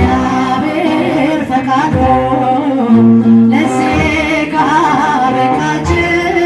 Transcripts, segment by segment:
የእግዚአብሔር ፈቃዱ ለዚህ ካበቃችን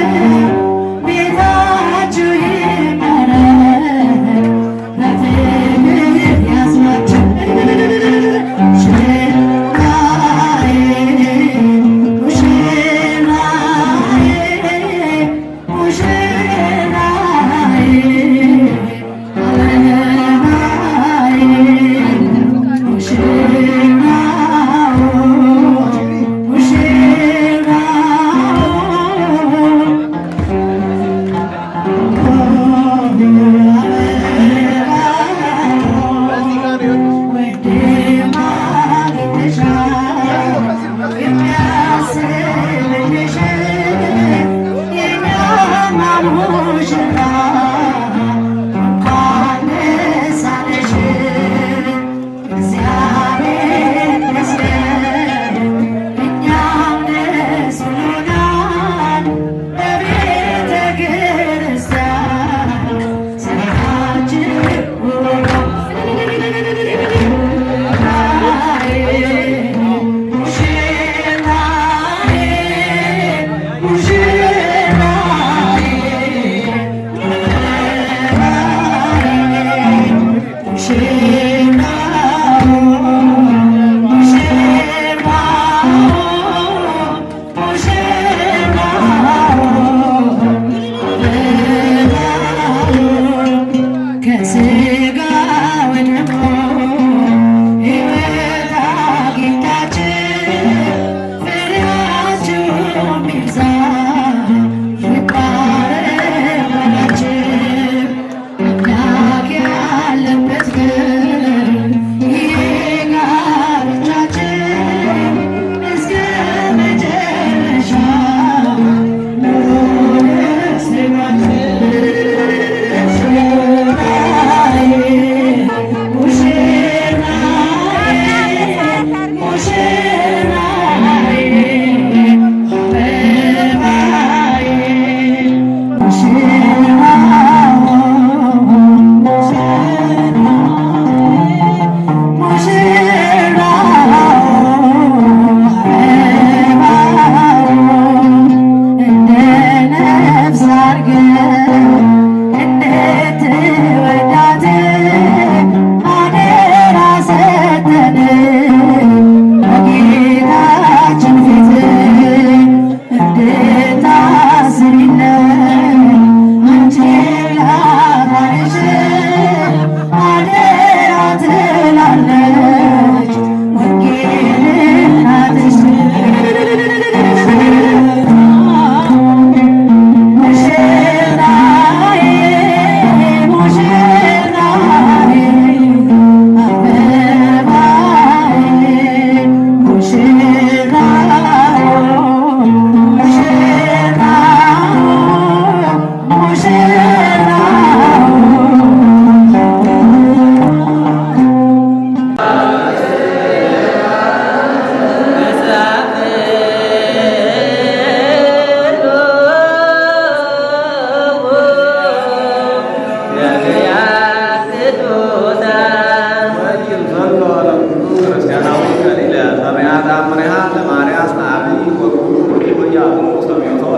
ሰሚዖቶ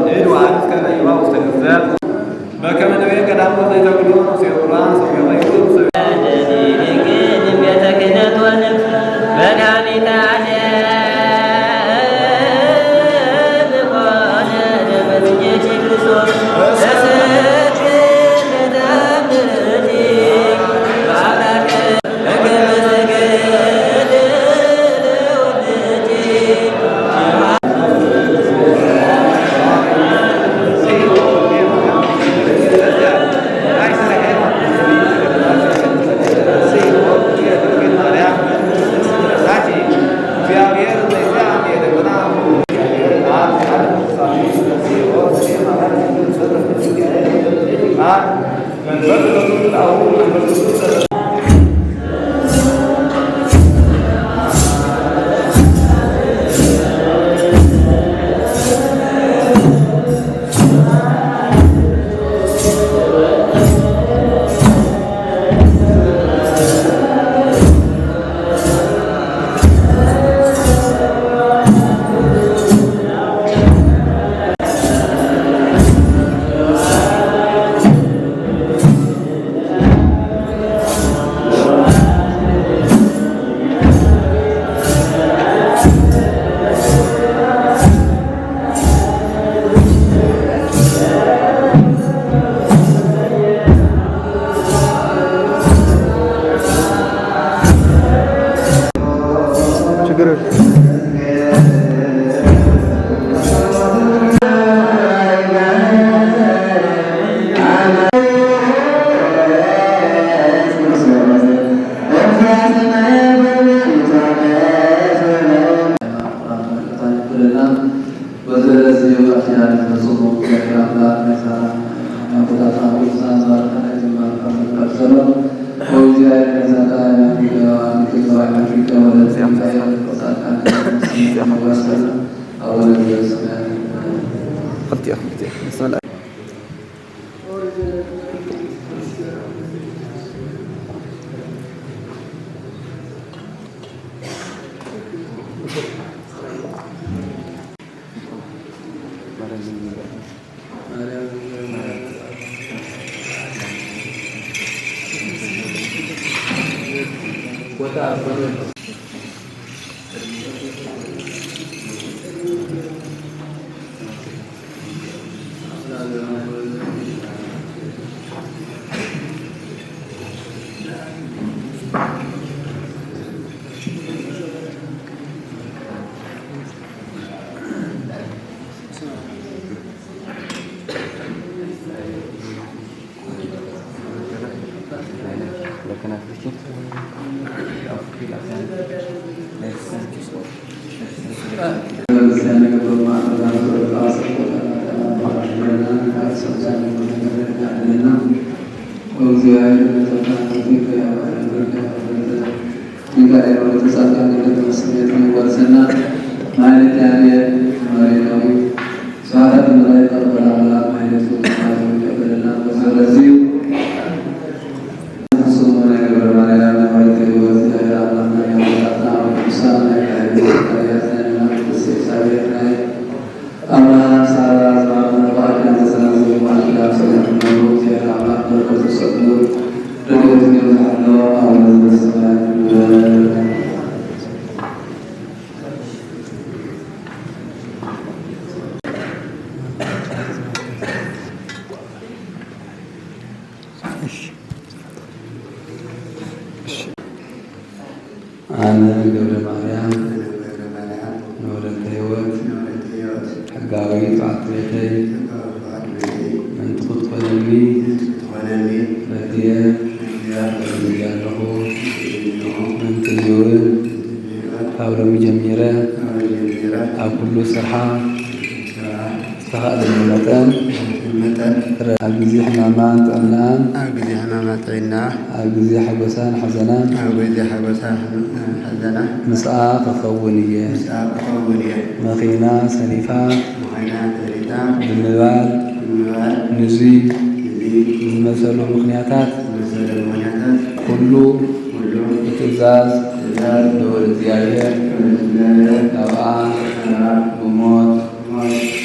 ንእድ ወዓል እስከ ነይዋ ውስተ ግዘት በከመ ነበየ ቀዳም ዘይተብሎ ነፍስዮ ቁርባን ሰሚዖቶ ይብሉ። ቤተ ክህነት ወንግስ መድኃኒተ ዓለም ኮነ ደመዝኘች ክርስቶስ ተሰግድ ለተአምርቲ በአምላክ ችግር የለም። ክልቲኡ፣ ክልቲኡ። ብስመ ሚካኤል ወልደ ጻድቃን ገብረ ስሜት ይወርሰና። ማለት ያሬድ መሬታዊ ስብሐት መላእክት ቀበል አምላክ ማሕሌቱ ይቀበለና። በዚሁ ፍጹም ሆነ ገብረ ማርያም ማለት ሕይወት እግዚአብሔር አምላክና የአባታትና ቅዱሳን ነቢያት፣ ሐዋርያት፣ ቅዱስ ኤልሳቤጥ ናይ አብርሃም፣ ሳራ፣ አዝማድ፣ ነፋሪት፣ ተሰናዘቡ ማለት ዳር ስለሚኖሩ እግዚአብሔር አምላክ በረከቱ ጸሎት ረድኤቱ ይብዛሕሎ። አቡነ ዘበሰማያት ይክበር። ኣነ ገብረ ማርያም፣ ኣነ ገብረ ማርያም፣ ንወለተ ህይወት፣ ንወለተ ህይወት፣ ሕጋዊ በዓልቲ ቤተይ፣ ሕጋዊ በዓልቲ ቤተይ፣ ምእንቲ ክትኮነኒ፣ ምእንቲ ክትኮነኒ፣ ረድየ፣ ረድየ፣ ረድየ ኣለኹ። ረድየ ኣለኹ። ምእንቲ እዚ እውን፣ ምእንቲ እዚ እውን፣ ካብ ሎሚ ጀሚረ፣ ካብ ሎሚ ጀሚረ፣ ኣብ ኩሉ ስርሓ፣ ስርሓ፣ ዝተኻእለኒ መጠን መጠን ኣብ ግዜ ሕማማን ጥዕናን ኣብ ግዜ ሕማማ ጥዕና ኣብ ግዜ ሓጎሳን ሓዘናን ኣብ ግዜ ሓጎሳ ሓዘና ምስኣ ክኸውን እየ። ምስኣ ክኸውን እየ። መኺና ሰኒፋ መኺና ሰኒፋ ብምባል ብምባል ንዙይ ንዙይ ዝመሰሉ ምኽንያታት ዝመሰሉ ምኽንያታት ኩሉ ኩሉ ብትእዛዝ ትእዛዝ ልዑል እግዚኣብሔር ልዑል እግዚኣብሔር ናብኣ ናብኣ ብሞት ሞት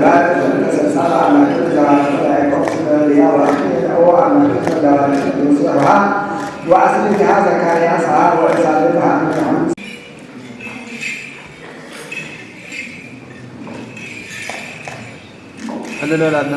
الباب، فانت سلسال على كل ذا، فلا يكون سبب لي وأخي أو على كل ذا، يوسفها، وأسلمها زكريا سعى وإسالتها أن يحمد. ሕልል በል ኣድና።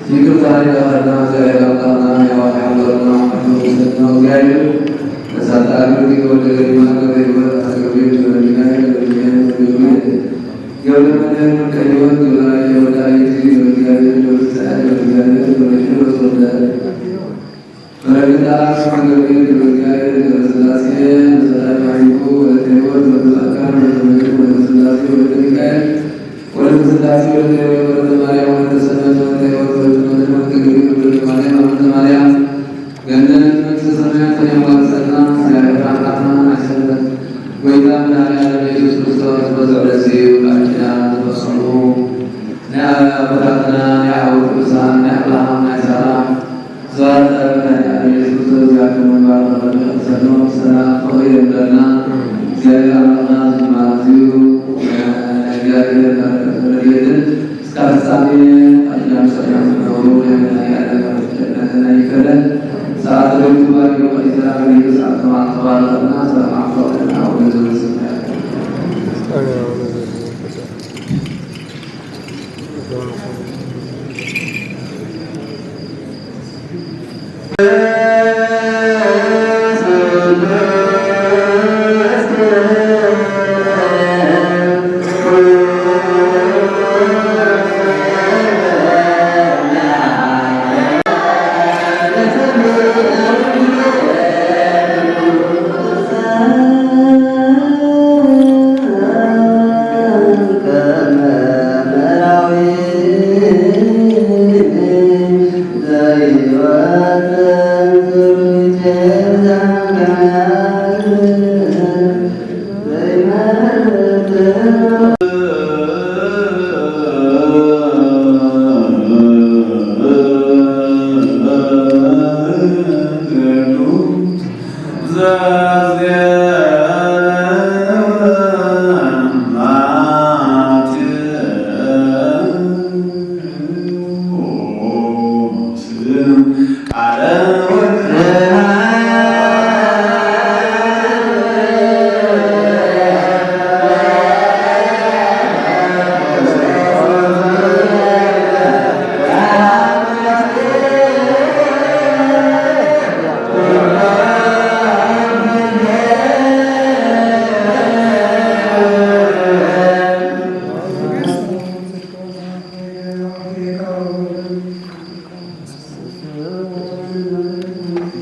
ይቅርታ ይባርክልና። እግዚኣብሔር መሳጣ ጊዮርጊስ ወልደ ገሪማ ገብረ ሕይወት ኣሰገብሔር ገብረ ሚካኤል ገብረ ሚካኤል ገብረ ሚካኤል ገብረ መድህን ወልደ ሕይወት ገብረ ኣየ ወልደ ኣየቲ ገብረ እግዚኣብሔር ገብረ ትንሳኤ ገብረ እግዚኣብሔር ገብረ ኪሮስ ወልደ በረከት ኣራስ ገብረ ገብረ እግዚኣብሔር ገብረ ስላሴ መሳጣ ጊዮርጊስ ወልደ ሕይወት ወልደ ጻድቃን ወልደ መድህን ወልደ ስላሴ ወልደ ሚካኤል ወለተ ሥላሴ ወለተ ኄር ወለተ ማርያም ወለተ ሰንበት ወለተ ሕይወት ወለተ መድኃኒት ወለተ ገብርኤል ወለተ ማርያም ወለተ ማርያም ገነት መንግሥተ ሰማያት ተያዋርሰና። እግዚኣብሔር ኣምላኽና ናይ ሰንበት ጐይታ መድኃኔ ዓለም ኢየሱስ ክርስቶስ በዚ ዕለት እዚ ቃል ኪዳን ዝፈጸሙ ናይ ኣቦታትና ናይ ኣበው ቅዱሳን ናይ ኣብርሃም ናይ ሳራ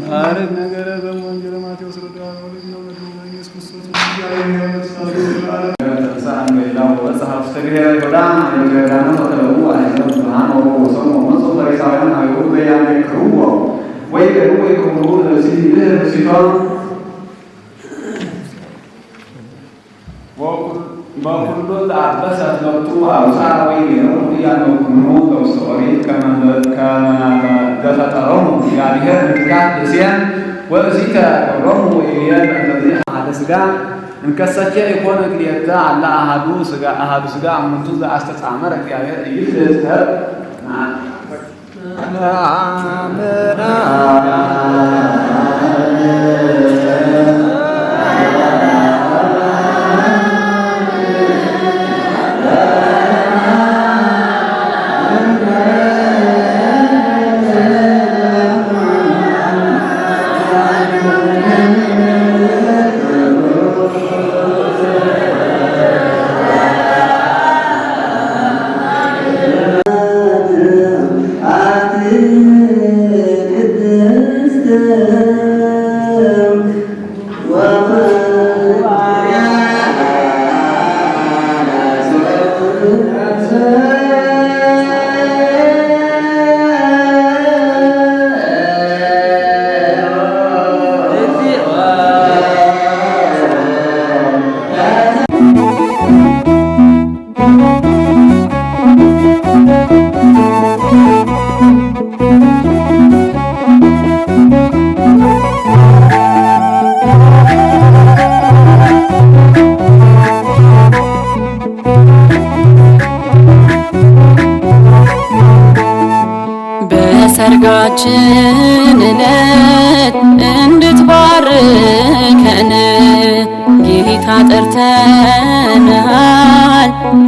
ማዕረግ ነገረ በወንጌለ ማቴዎስ ወልደ ኢየሱስ ክርስቶስ። ተንሥአ እምነ ይሁዳ ወበጽሐ ውስተ ብሔረ ይሁዳ፣ አመ ይሁዳነ ወከለኡ አሕዛብ ብዙኃን ወፈወሶሙ ወመጹ ፈሪሳውያን ሀቤሁ በያነ ወይቤሎሙ ይኩኑ ለዚ ብእሲቶም ወኩል-፣ ወኩሉ ዘአበሰት ሎቱ አውፅአ ወይቤሎሙ እያንበብኩሙ ዘውስተ ኦሪት ከመ ዘፈጠሮሙ እግዚአብሔር እምትካት ብእሴን ወእሲተ ገብሮሙ ወይቤ በእንተዚ ሓደ ስጋ እንከሰኬ ይኮነ ክልኤተ አላ አሃዱ ስጋ፣ አሃዱ ስጋ እሙንቱ ዘአስተጻመረ እግዚአብሔር ኢይፍልጥ። በሰርጋችን ዕለት እንድትባርከን ጌታ ጠርተንሃል፣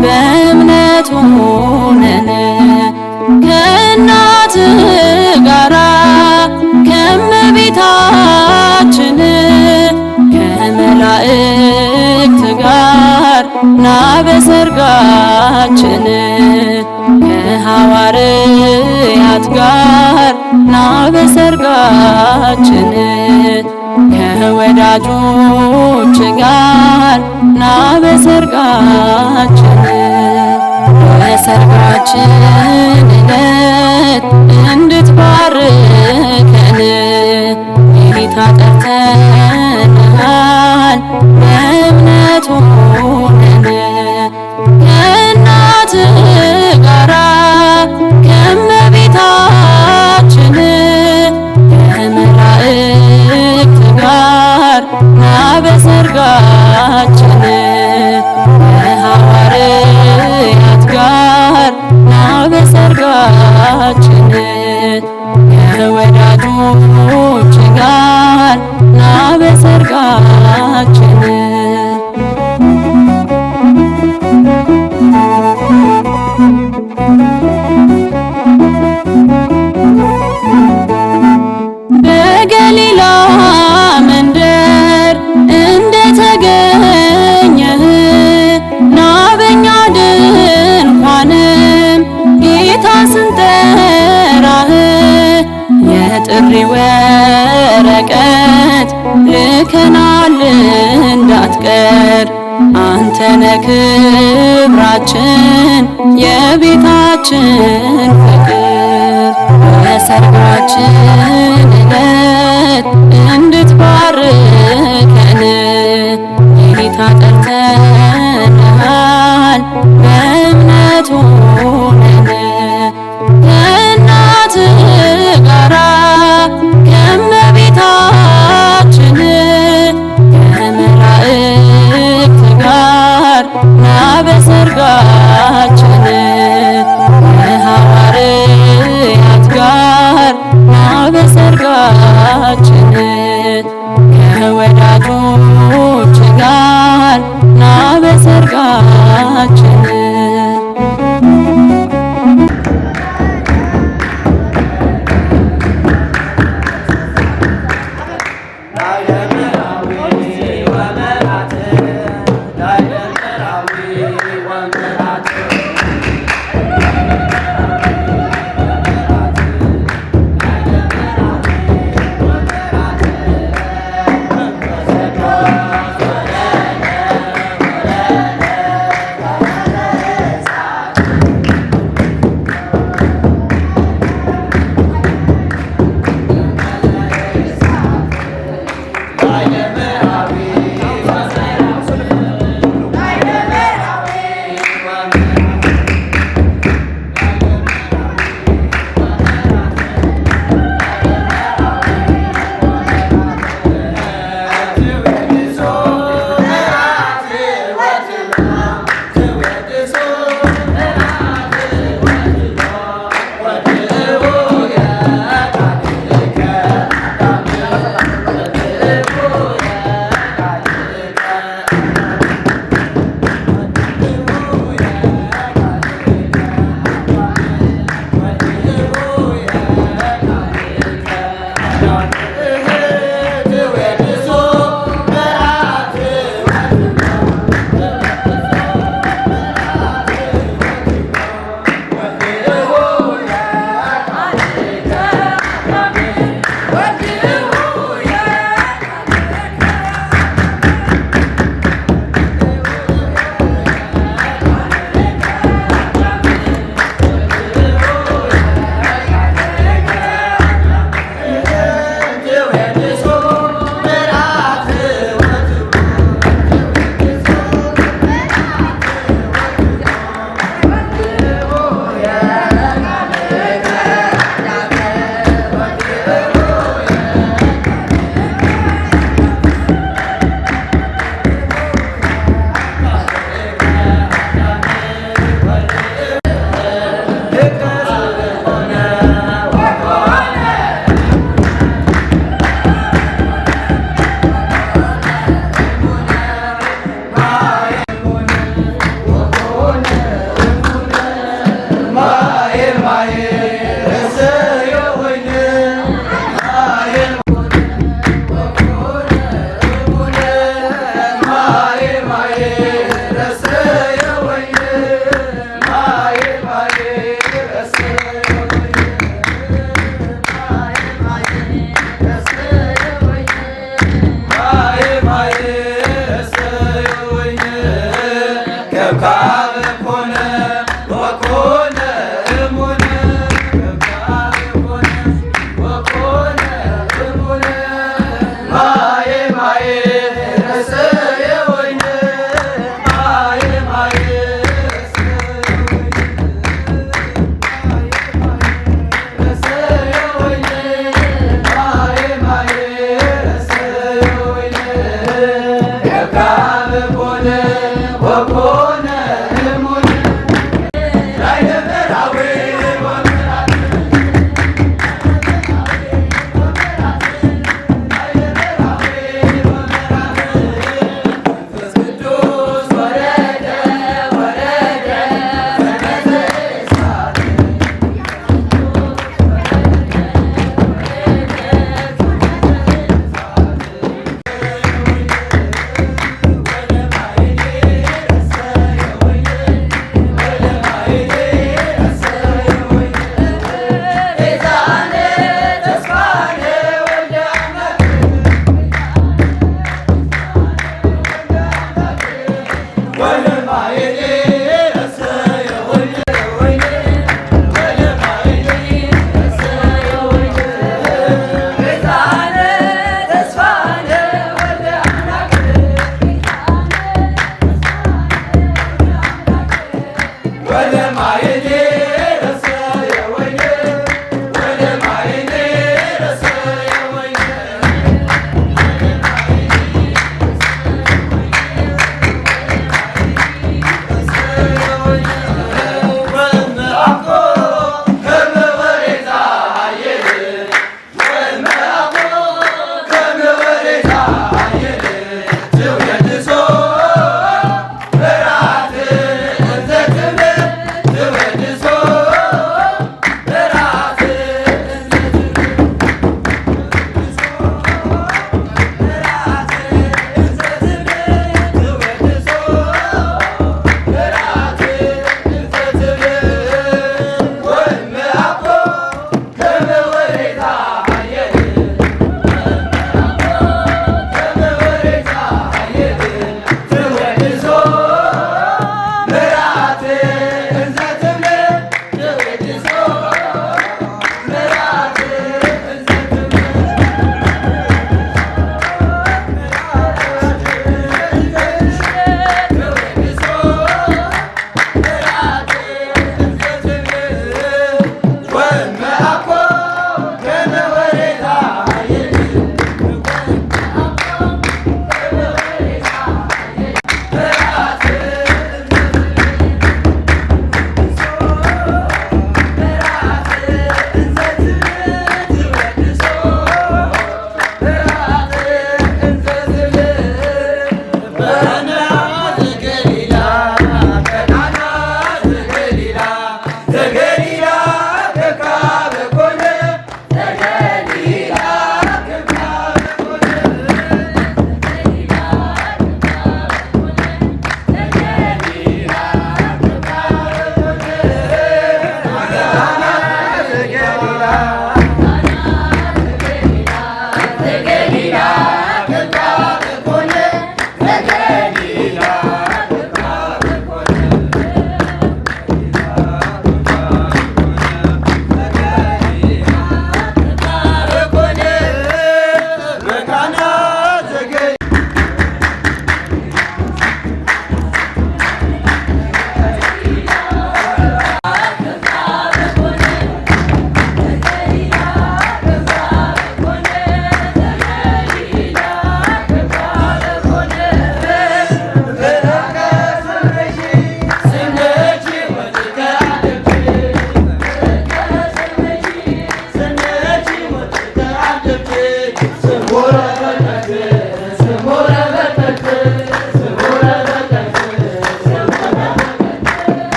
በእምነት ሆነን ከእናት ጋራ ከመቤታችን ከመላእክት ጋር ና በሰርጋችን ከሐዋርያት ጋር ና በሰርጋችን ከወዳጆች ጋር ና በሰርጋችን። በሰርጋችን ዕለት እንድትባርከን ጌታ ጠርተንሃል፣ በእምነት ሆነን ከእናት ጋራ ከመቤታችን ከመላእክት ጋር ና በሰርጋችን፣ ከሐዋርያት ጋር ና በሰርጋችን፣ ከወዳጆች ጋር ና በሰርጋችን። በገሊላ መንደር እንደተገኘህ ና በኛ ድንኳንም ጌታ ስንጠራህ የጥሪ ወረቀት ልከናል እንዳትቀር። አንተነ ክብራችን የቤታችን ፍቅር በሰርጋችን ዕለት እንድትባርከን ጌታ ጠርተንሃል በእምነት ሆነን ከእናት ጋራ ከመቤታችን ከመላእክት ጋር ና በሰርጋችን ከሐዋርያት ጋር ና በሰርጋ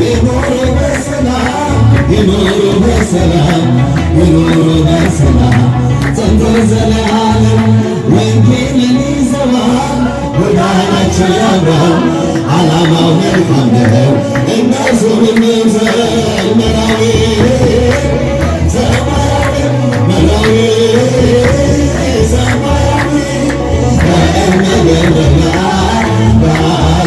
ይኑሩ በሰላም፣ ይኑሩ በሰላም፣ ይኑሩ በሰላም፣ ጸንቶ ዘለዓለም። ወንጌልን ይዘዋል፣ ጎዳናቸው ያምራል፣ ዓላማው መልካም ነው። እነሱ ምንም ዘመናዊ፣ ዘመናዊ፣ መራዊ፣ ዘመናዊ፣ በእመ ገብረ በዓል።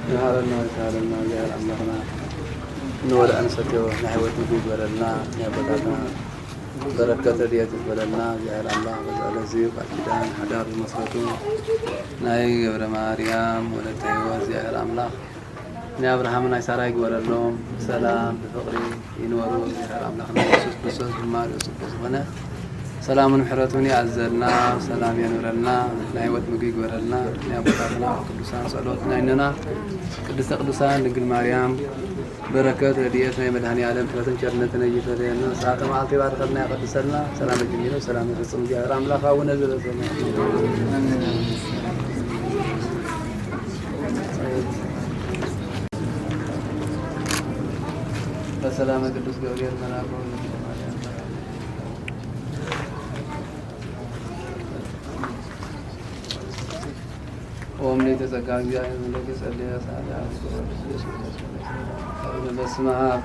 ይሃበና፣ ይሃበና እግዚኣብሔር ኣምላኽና። ንወልዐ ንሰትዮ ናይ ህይወት ምግቢ ይግበረልና። ናይ ኣቦታትና በረከት ረድኤት ይግበረልና። እግዚኣብሔር ኣምላኽ በዚ ዕለት እዚ ቃል ኪዳን ሓዳር ዝመስረቱ ናይ ገብረ ማርያም ወለተ ህይወት እግዚኣብሔር ኣምላኽ ናይ ኣብርሃምን ናይ ሳራ ይግበረሎም። ብሰላም ብፍቕሪ ይንበሩ። እግዚኣብሔር ኣምላኽና የሱስ ክርስቶስ ጅማሬኡ ጽቡቕ ዝኾነ ሰላሙን ምሕረቱን ይኣዘልና። ሰላም የንብረልና። ናይ ህይወት ምግቢ ይግበረልና። ናይ ኣቦታትና ቅዱሳን ጸሎት ናይ እኖና ቅድስተ ቅዱሳን ድንግል ማርያም በረከት ረድኤት ናይ መድኃኔ ዓለም ምሕረትን ቸርነትን ኣይፈለየና። ሰዓተ መዓልቲ ይባርከልና የቐድሰልና። ሰላም ጅሚሩ ሰላም ይፈጽም። እግዚኣብሔር ኣምላኽ ኣቡነ ዘበሰማያት በሰላመ ቅዱስ ገብርኤል መልአኮ ኦም ለተጸጋ እግዚአብሔር ምሕረቱ ጸልየ ሳለ አብስሮ ኢየሱስ ክርስቶስ። በስመ አብ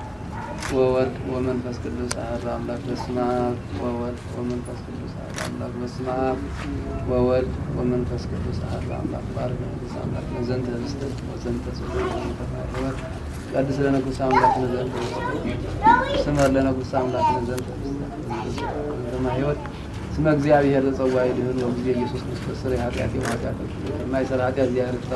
ወወልድ ወመንፈስ ቅዱስ አሐዱ አምላክ። በስመ አብ ወወልድ ወመንፈስ ቅዱስ አሐዱ አምላክ። በስመ አብ ወወልድ ወመንፈስ ቅዱስ አሐዱ አምላክ። ባርክ ለነ ቅዱስ አምላክ ለዘንተ ህብስት ወዘንተ ጽዋ ወዘንተ ማይ ህይወት። ቀድስ ለነ ቅዱስ አምላክ ለዘንተ ህብስት። ስመር ለነ ቅዱስ አምላክ ለዘንተ ህብስት ወዘንተ ማይ ህይወት። ስመ እግዚአብሔር ዘጸዋይ ድህን ወጊዜ ኢየሱስ ክርስቶስ ስሬ ኃጢአቴ ወኃጢአተ ኩሉ። ማይሰር ኃጢአት እግዚአብሔር ይፍታ።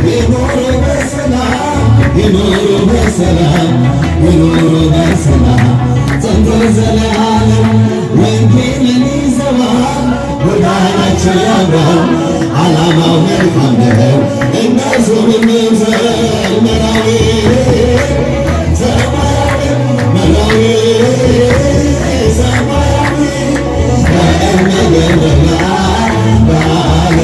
ይኑሩ በሰላም፣ ይኑሩ በሰላም፣ ይኑሩ በሰላም፣ ጸንቶ ዘለዓለም። ወንጌልን ይዘዋል፣ ጎዳናቸው ያምራል፣ ዓላማው መልካም ነው። እነርሱን እንምሰል መራዊ፣ ሰማያዊ፣ መራዊ፣ ሰማያዊ፣ በእመ ገብረ በዓለ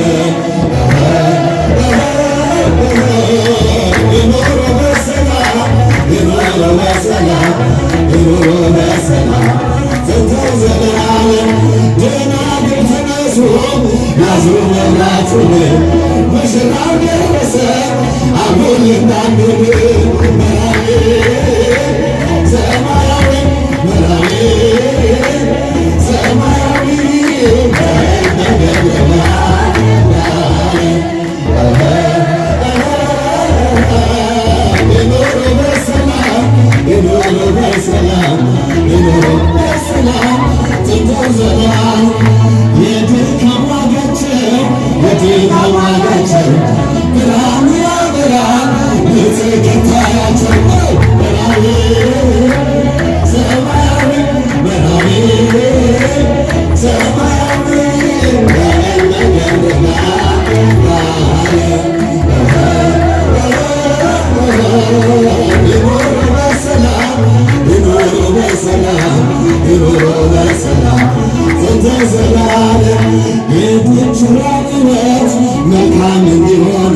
መልካም እንዲሆን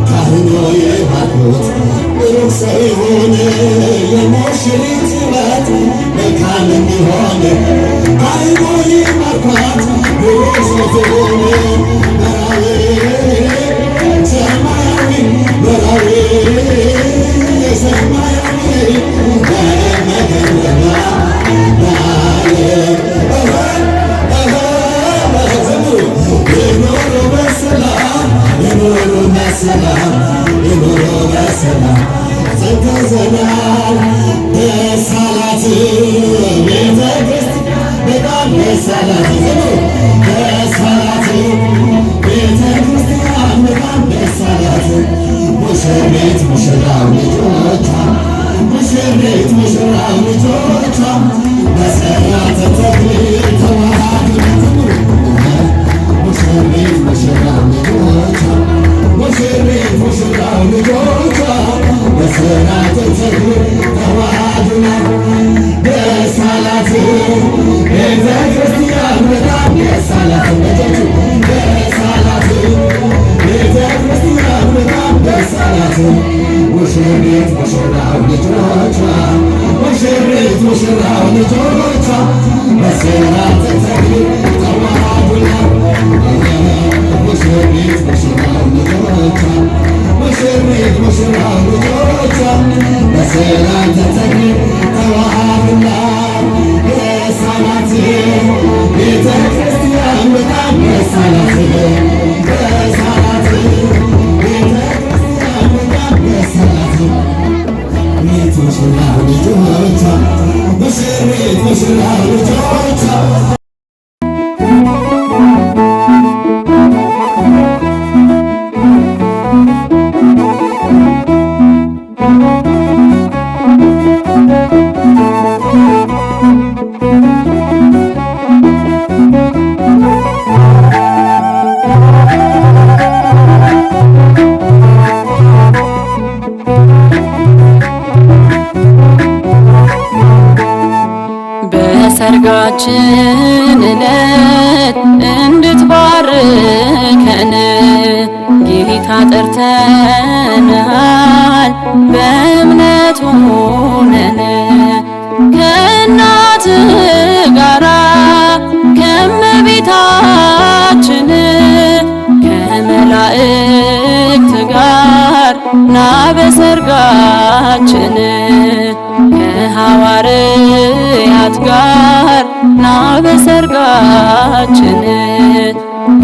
ካህኑ የባርኩት ብሩክ ሰው ይሁን። የሙሽሪት ሕይወት መልካም እንዲሆን ካህኑ ይባርኳት ብሩክ ሰው ትሁን። መራዊ ሰማያዊ መራዊ ሰማያዊ በመገረማ ባለ ይኑሩ በሰላም፣ ይኑሩ በሰላም፣ ይኑሩ በሰላም። ጽድቀ ዘላለም ደስ አላት ቤተ ክርስቲያን፣ በጣም ደስ አላት። ጽኑ ደስ አላት ቤተ ክርስቲያን፣ በጣም ደስ አላት። ሙሽሪት ሙሽራው ልጆች ሙሽሪት ሙሽራው ልጆች በሰላም ተተክሊል ተዋሃዱ። ሙሽሪት ሙሽራው ልጆች ሙሽሪት ሙሽራው ልጆች በሰላም ተተክሊል ተዋሃዱ። ደስ አላት ቤተ ክርስቲያን በጣም ደስ አላት። ልጆቹ ደስ አላት ቤተ ሙሽሪት ሙሽራው ልጆቿ፣ ሙሽሪት ሙሽራው ልጆቿ፣ በሰላም ተተክሊል ተዋቡላት። ሙሽሪት ሙሽራው ልጆቿ፣ ሙሽሪት ሙሽራው ልጆቿ፣ በሰላም ተተክሊል ተዋቡላት። ደስ አላት ቤተ ክርስቲያን፣ በጣም ደስ አላት፣ ደስ አላት ቤተ ክርስቲያን፣ በጣም ደስ አላት። ሙሽሪት ሙሽራው ልጆቿ፣ ሙሽሪት ሙሽራው ልጆቿ። በሰርጋችን ዕለት እንድትባርከን ጌታ ጠርተናል በእምነት ሆነን። ከእናት ጋራ ከእመቤታችን ከመላእክት ጋር ና በሰርጋችን፣ ከሐዋርያት ጋር ና በሰርጋችን፣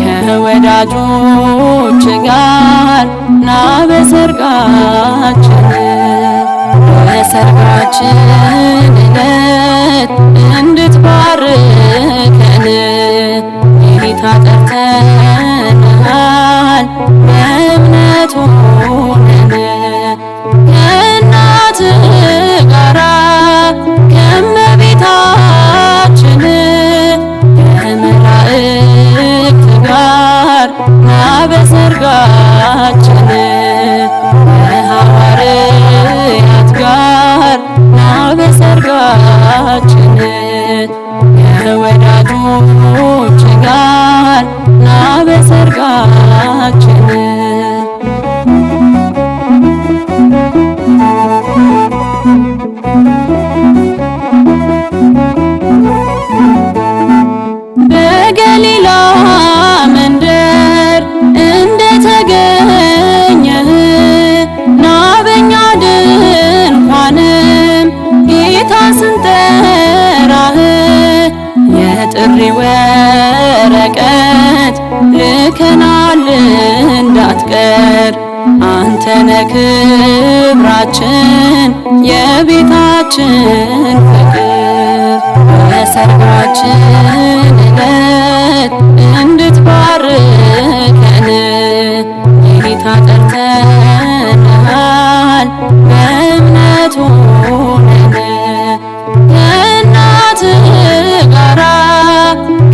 ከወዳጆች ጋር ና በሰርጋችን። በሰርጋችን ዕለት እንድትባርከን ጌታ ጠርተናል በእምነት ሆነን። ከእናት ጋራ ከእመቤታችን ከመላእክት ጋር ና በሰርጋችን፣ ከሐዋርያት ጋር ና በሰርጋችን፣ ከወዳጆች ጋር ና በሰርጋችን። በገሊላ መንደር እንደተገኘህ ና በኛ ድንኳንም ጌታ ስንጠራህ የጥሪ ወረቀት ልከናል እንዳትቀር። አንተነ ክብራችን የቤታችን ፍቅር። በሰርጋችን ዕለት እንድትባርከን ጌታ ጠርተናል በእምነት ሆነን። ከእናት ጋራ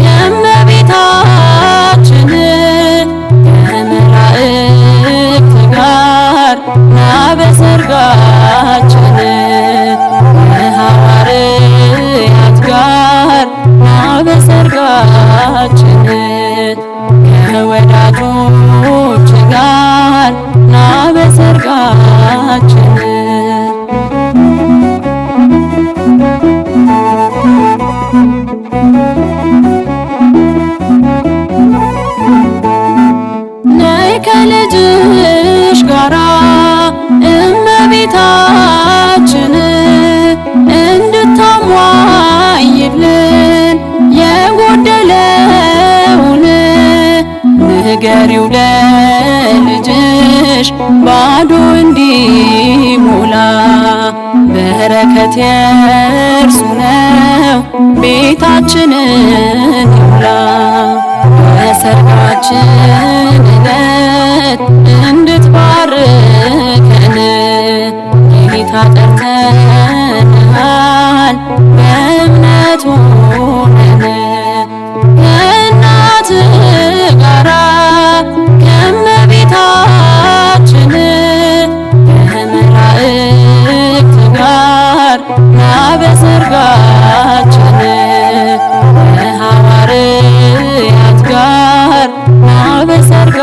ከእመቤታችን ከመላእክት ጋር ና በሰርጋችን፣ ከሐዋርያት ጋር ና በሰርጋችን፣ ከወዳጆች ጋር ና በሰርጋችን። ነይ ከልጅሽ ጋራ እመቤታችን እንድታሟይልን የጎደለውን ንገሪው ለልጅሽ ባዶ እንዲሞላ። በረከት የእርሱ ነው ቤታችንን ይሙላ። በሰርጋችን ዕለት እንድትባርከን ጌታ ጠርተናል በእምነት ሆነን። ከእናት ጋራ ከእመቤታችን ከመላእክት ጋር ና በሰርጋችን፣ ከሐዋርያት ጋር ና በሰርጋ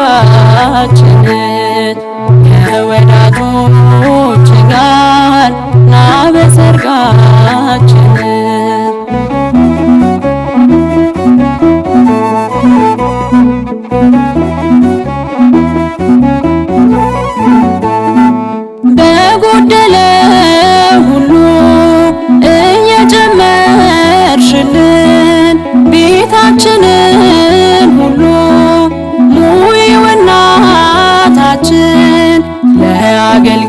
ችን ለአገልጋዮቹ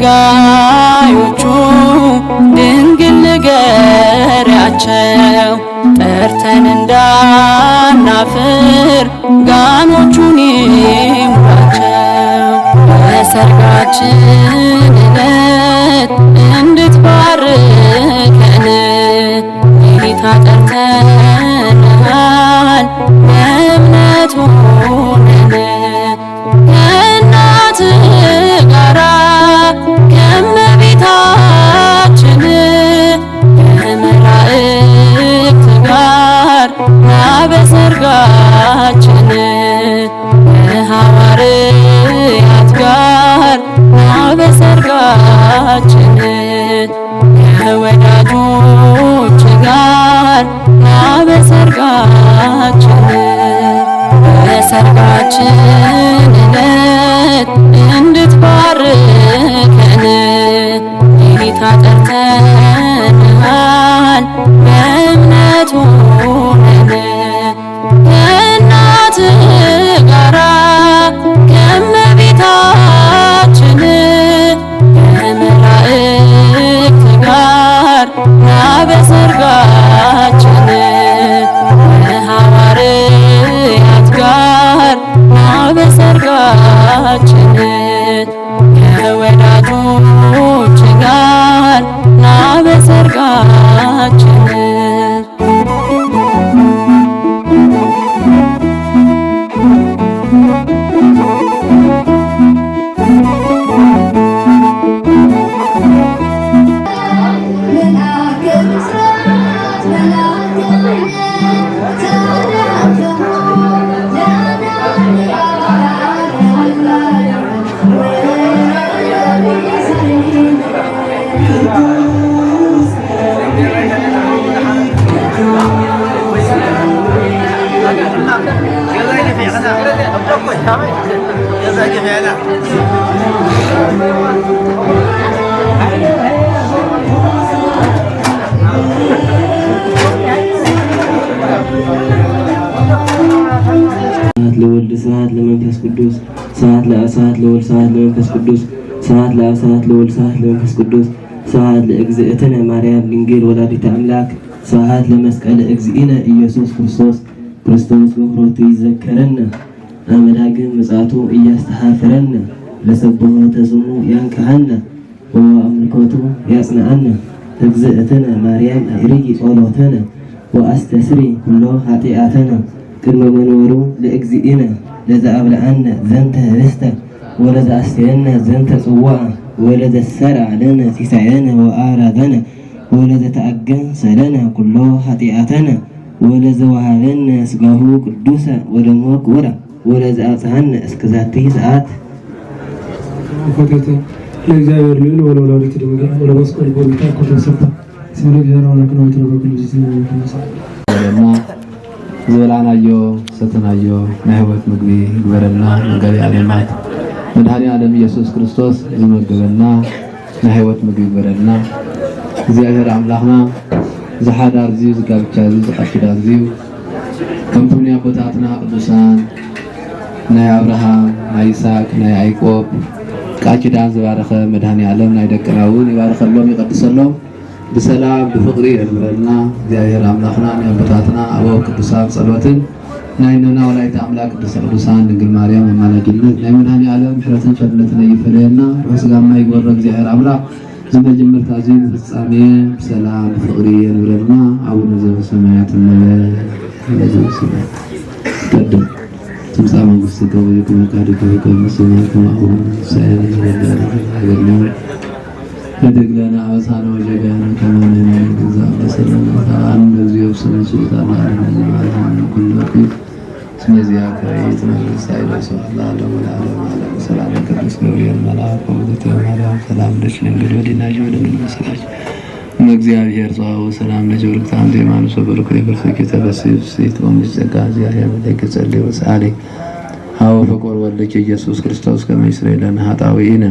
ድንግል ንገሪያቸው፣ ጠርተን እንዳናፍር ጋኖቹን ይሙላቸው። በሰርጋችን ዕለት እንድትባርከን ጌታ ጠርተንሃል፣ በእምነት ሆነን ከእናት ጋራ ከመቤታችን ከመላእክት ጋር ና በሰርጋችን፣ ከሐዋርያት ጋር ና በሰርጋችን፣ ከወዳጆች ጋር ና በሰርጋችን። በሰርጋችን ዕለት እንድትባርከን ጌታ ጠርተንሃል፣ በእምነት ሆነን ከእናት ጋራ ከመቤታችን ከመላእክት ጋር ና በሰርጋችን፣ ከሐዋርያት ጋር ና በሰርጋችን፣ ከወዳጆች ጋር ና በሰርጋችን። ስብሐት ለወልድ፣ ስብሐት ለመንፈስ ቅዱስ፣ ስብሐት ለአብ፣ ስብሐት ለወልድ፣ ስብሐት ለመንፈስ ቅዱስ፣ ስብሐት ለአብ፣ ስብሐት ለወልድ፣ ስብሐት ለመንፈስ ቅዱስ፣ ስብሐት ለእግዝእትነ ማርያም ድንግል ወላዲተ አምላክ፣ ስብሐት ለመስቀለ እግዚእነ ኢየሱስ ክርስቶስ። ክርስቶስ በምሕረቱ ይዘከረነ፣ አመ ዳግም ምጽአቱ እያስተሐፍረነ፣ ለሰብሖ ተስሙ ያንቅሐነ፣ ወአምልኮቱ ያጽንዓነ። እግዝእትነ ማርያም፣ አዕርጊ ጸሎተነ፣ ወአስተስሪ ኩሎ ኃጢአተነ፣ ቅድመ መንበሩ ለእግዚእነ፣ ለዘአብልዐነ ዘንተ ህብስተ፣ ወለዘአስተየነ ዘንተ ጽዋዐ፣ ወለዘሰራ ለነ ሲሳየነ ወአራዘነ፣ ወለዘተአገሰ ለነ ኩሎ ኃጢአተነ፣ ወለዘወሃበነ ስጋሁ ቅዱሰ ወደሞ ክቡረ፣ ወለዘአብጽሐነ እስከ ዛቲ ሰዓት። ኮቴተ ለእግዚአብሔር ልዑል ወለወላዲቱ ድንግል ወለመስቀሉ ክቡር ጌታ ኮቴ ሰባ። ስምሪ ብሔር አምላክ ነው። ተረበ ቅዱስ ይስማ። ይስማ። ይግበረልና፣ ዝበላናዮ ሰተናዮ ናይ ህይወት ምግቢ ይግበረልና። መጋቢ ዓለማት መድኃኔ ዓለም ኢየሱስ ክርስቶስ ዝመገበና ናይ ህይወት ምግቢ ይግበረልና። እግዚኣብሔር ኣምላኽና፣ እዚ ሓዳር እዚ፣ እዚ ጋብቻ እዚ፣ እዚ ቃል ኪዳን እዚ፣ ከምቶም ናይ ኣቦታትና ቅዱሳን ናይ ኣብርሃም፣ ናይ ይስሐቅ፣ ናይ ያዕቆብ ቃል ኪዳን ዝባረኸ መድኃኔ ዓለም ናይ ደቅና እውን ይባርኸሎም፣ ይቐድሰሎም። ብሰላም ብፍቕሪ የንብረልና። እግዚኣብሔር ኣምላኽና ናይ ኣቦታትና ኣበው ቅዱሳን ጸሎትን ናይ እኖና ወላዲተ ኣምላክ ቅድስተ ቅዱሳን ድንግል ማርያም ኣማላጅነት ናይ መድኃኔ ዓለም ምሕረትን ቸርነትን ኣይፈለየና። ርሑስ ጋማ ይግበሮ እግዚኣብሔር ኣምላክ። እዚ መጀመርታ እዚ ንፍጻሜ ብሰላም ብፍቕሪ የንብረልና። ኣቡነ ዘበሰማያት እንበል። ኣቡነ ዘበሰማያት ይትቀደስ። ትምጻእ መንግስትከ ወይኩን ፈቃድከ በከመ በሰማይ ከማሁ በምድር። ሲሳየነ ዘለለነ ሀበነ ዮም። ህድግ ለነ አበሳነ ወጌጋየነ ከመ ንሕነኒ ለዘአበሰ ለነ። አበሳነ ወጌጋየነ ከመ ንሕነኒ ለዘአበሰ ለነ። አበሳነ ወጌጋየነ ከመ ንሕነኒ ለዘአበሰ ለነ። እስመ ዚአከ ይእቲ መንግስት ኃይል ወስብሐት ለዓለሙ ለዓለመ ዓለም። ሰላም ለቅዱስ ገብርኤል መልአክ ወእግዝእትየ ማርያም ሰላም ለኪ ድንግል በዲናኪ ወድንግል በስጋኪ። እመ እግዚአብሔር ጸባኦት ሰላም ለኪ ብርክት አንቲ እማኑኤል በርኩ ይበርሰኪ ተበሲ ስት ወምልጭ ጸጋ እግዚአብሔር በደቂ ጸልይ ወሰአሊ። ሀበ ፍቁር ወልድኪ ኢየሱስ ክርስቶስ ከመ ይስረይ ለነ ኃጣውኢነ።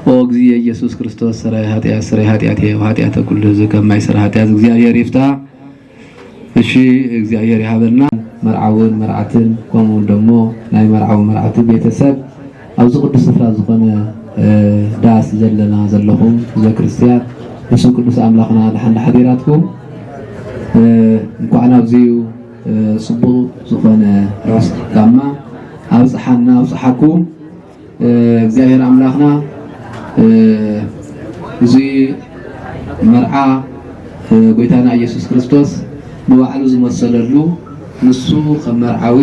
ኦ እግዚእ ኢየሱስ ክርስቶስ ሠራይ ኃጢአት ሠራይ ኃጢአት ወኃጢአተ ኩሉ ሕዝብ ከማይሰራ ኃጢአት እግዚአብሔር ይፍታ። እሺ፣ እግዚአብሔር ይሃበልና። መርዓውን መርዓትን ከምኡ እውን ደግሞ ናይ መርዓዊ መርዓቲ ቤተሰብ ኣብዚ ቅዱስ ስፍራ ዝኾነ ዳስ ዘለና ዘለኹም ህዝበ ክርስትያን፣ ብስም ቅዱስ ኣምላኽና ደሓን ሓዲራትኩም። እንኳዕ ናብዚዩ ጽቡቕ ዝኾነ ርሑስ ጋማ ኣብጽሓና ኣብጽሓኩም። እግዚኣብሔር ኣምላኽና እዚ መርዓ ጎይታና ኢየሱስ ክርስቶስ ንባዕሉ ዝመሰለሉ፣ ንሱ ከም መርዓዊ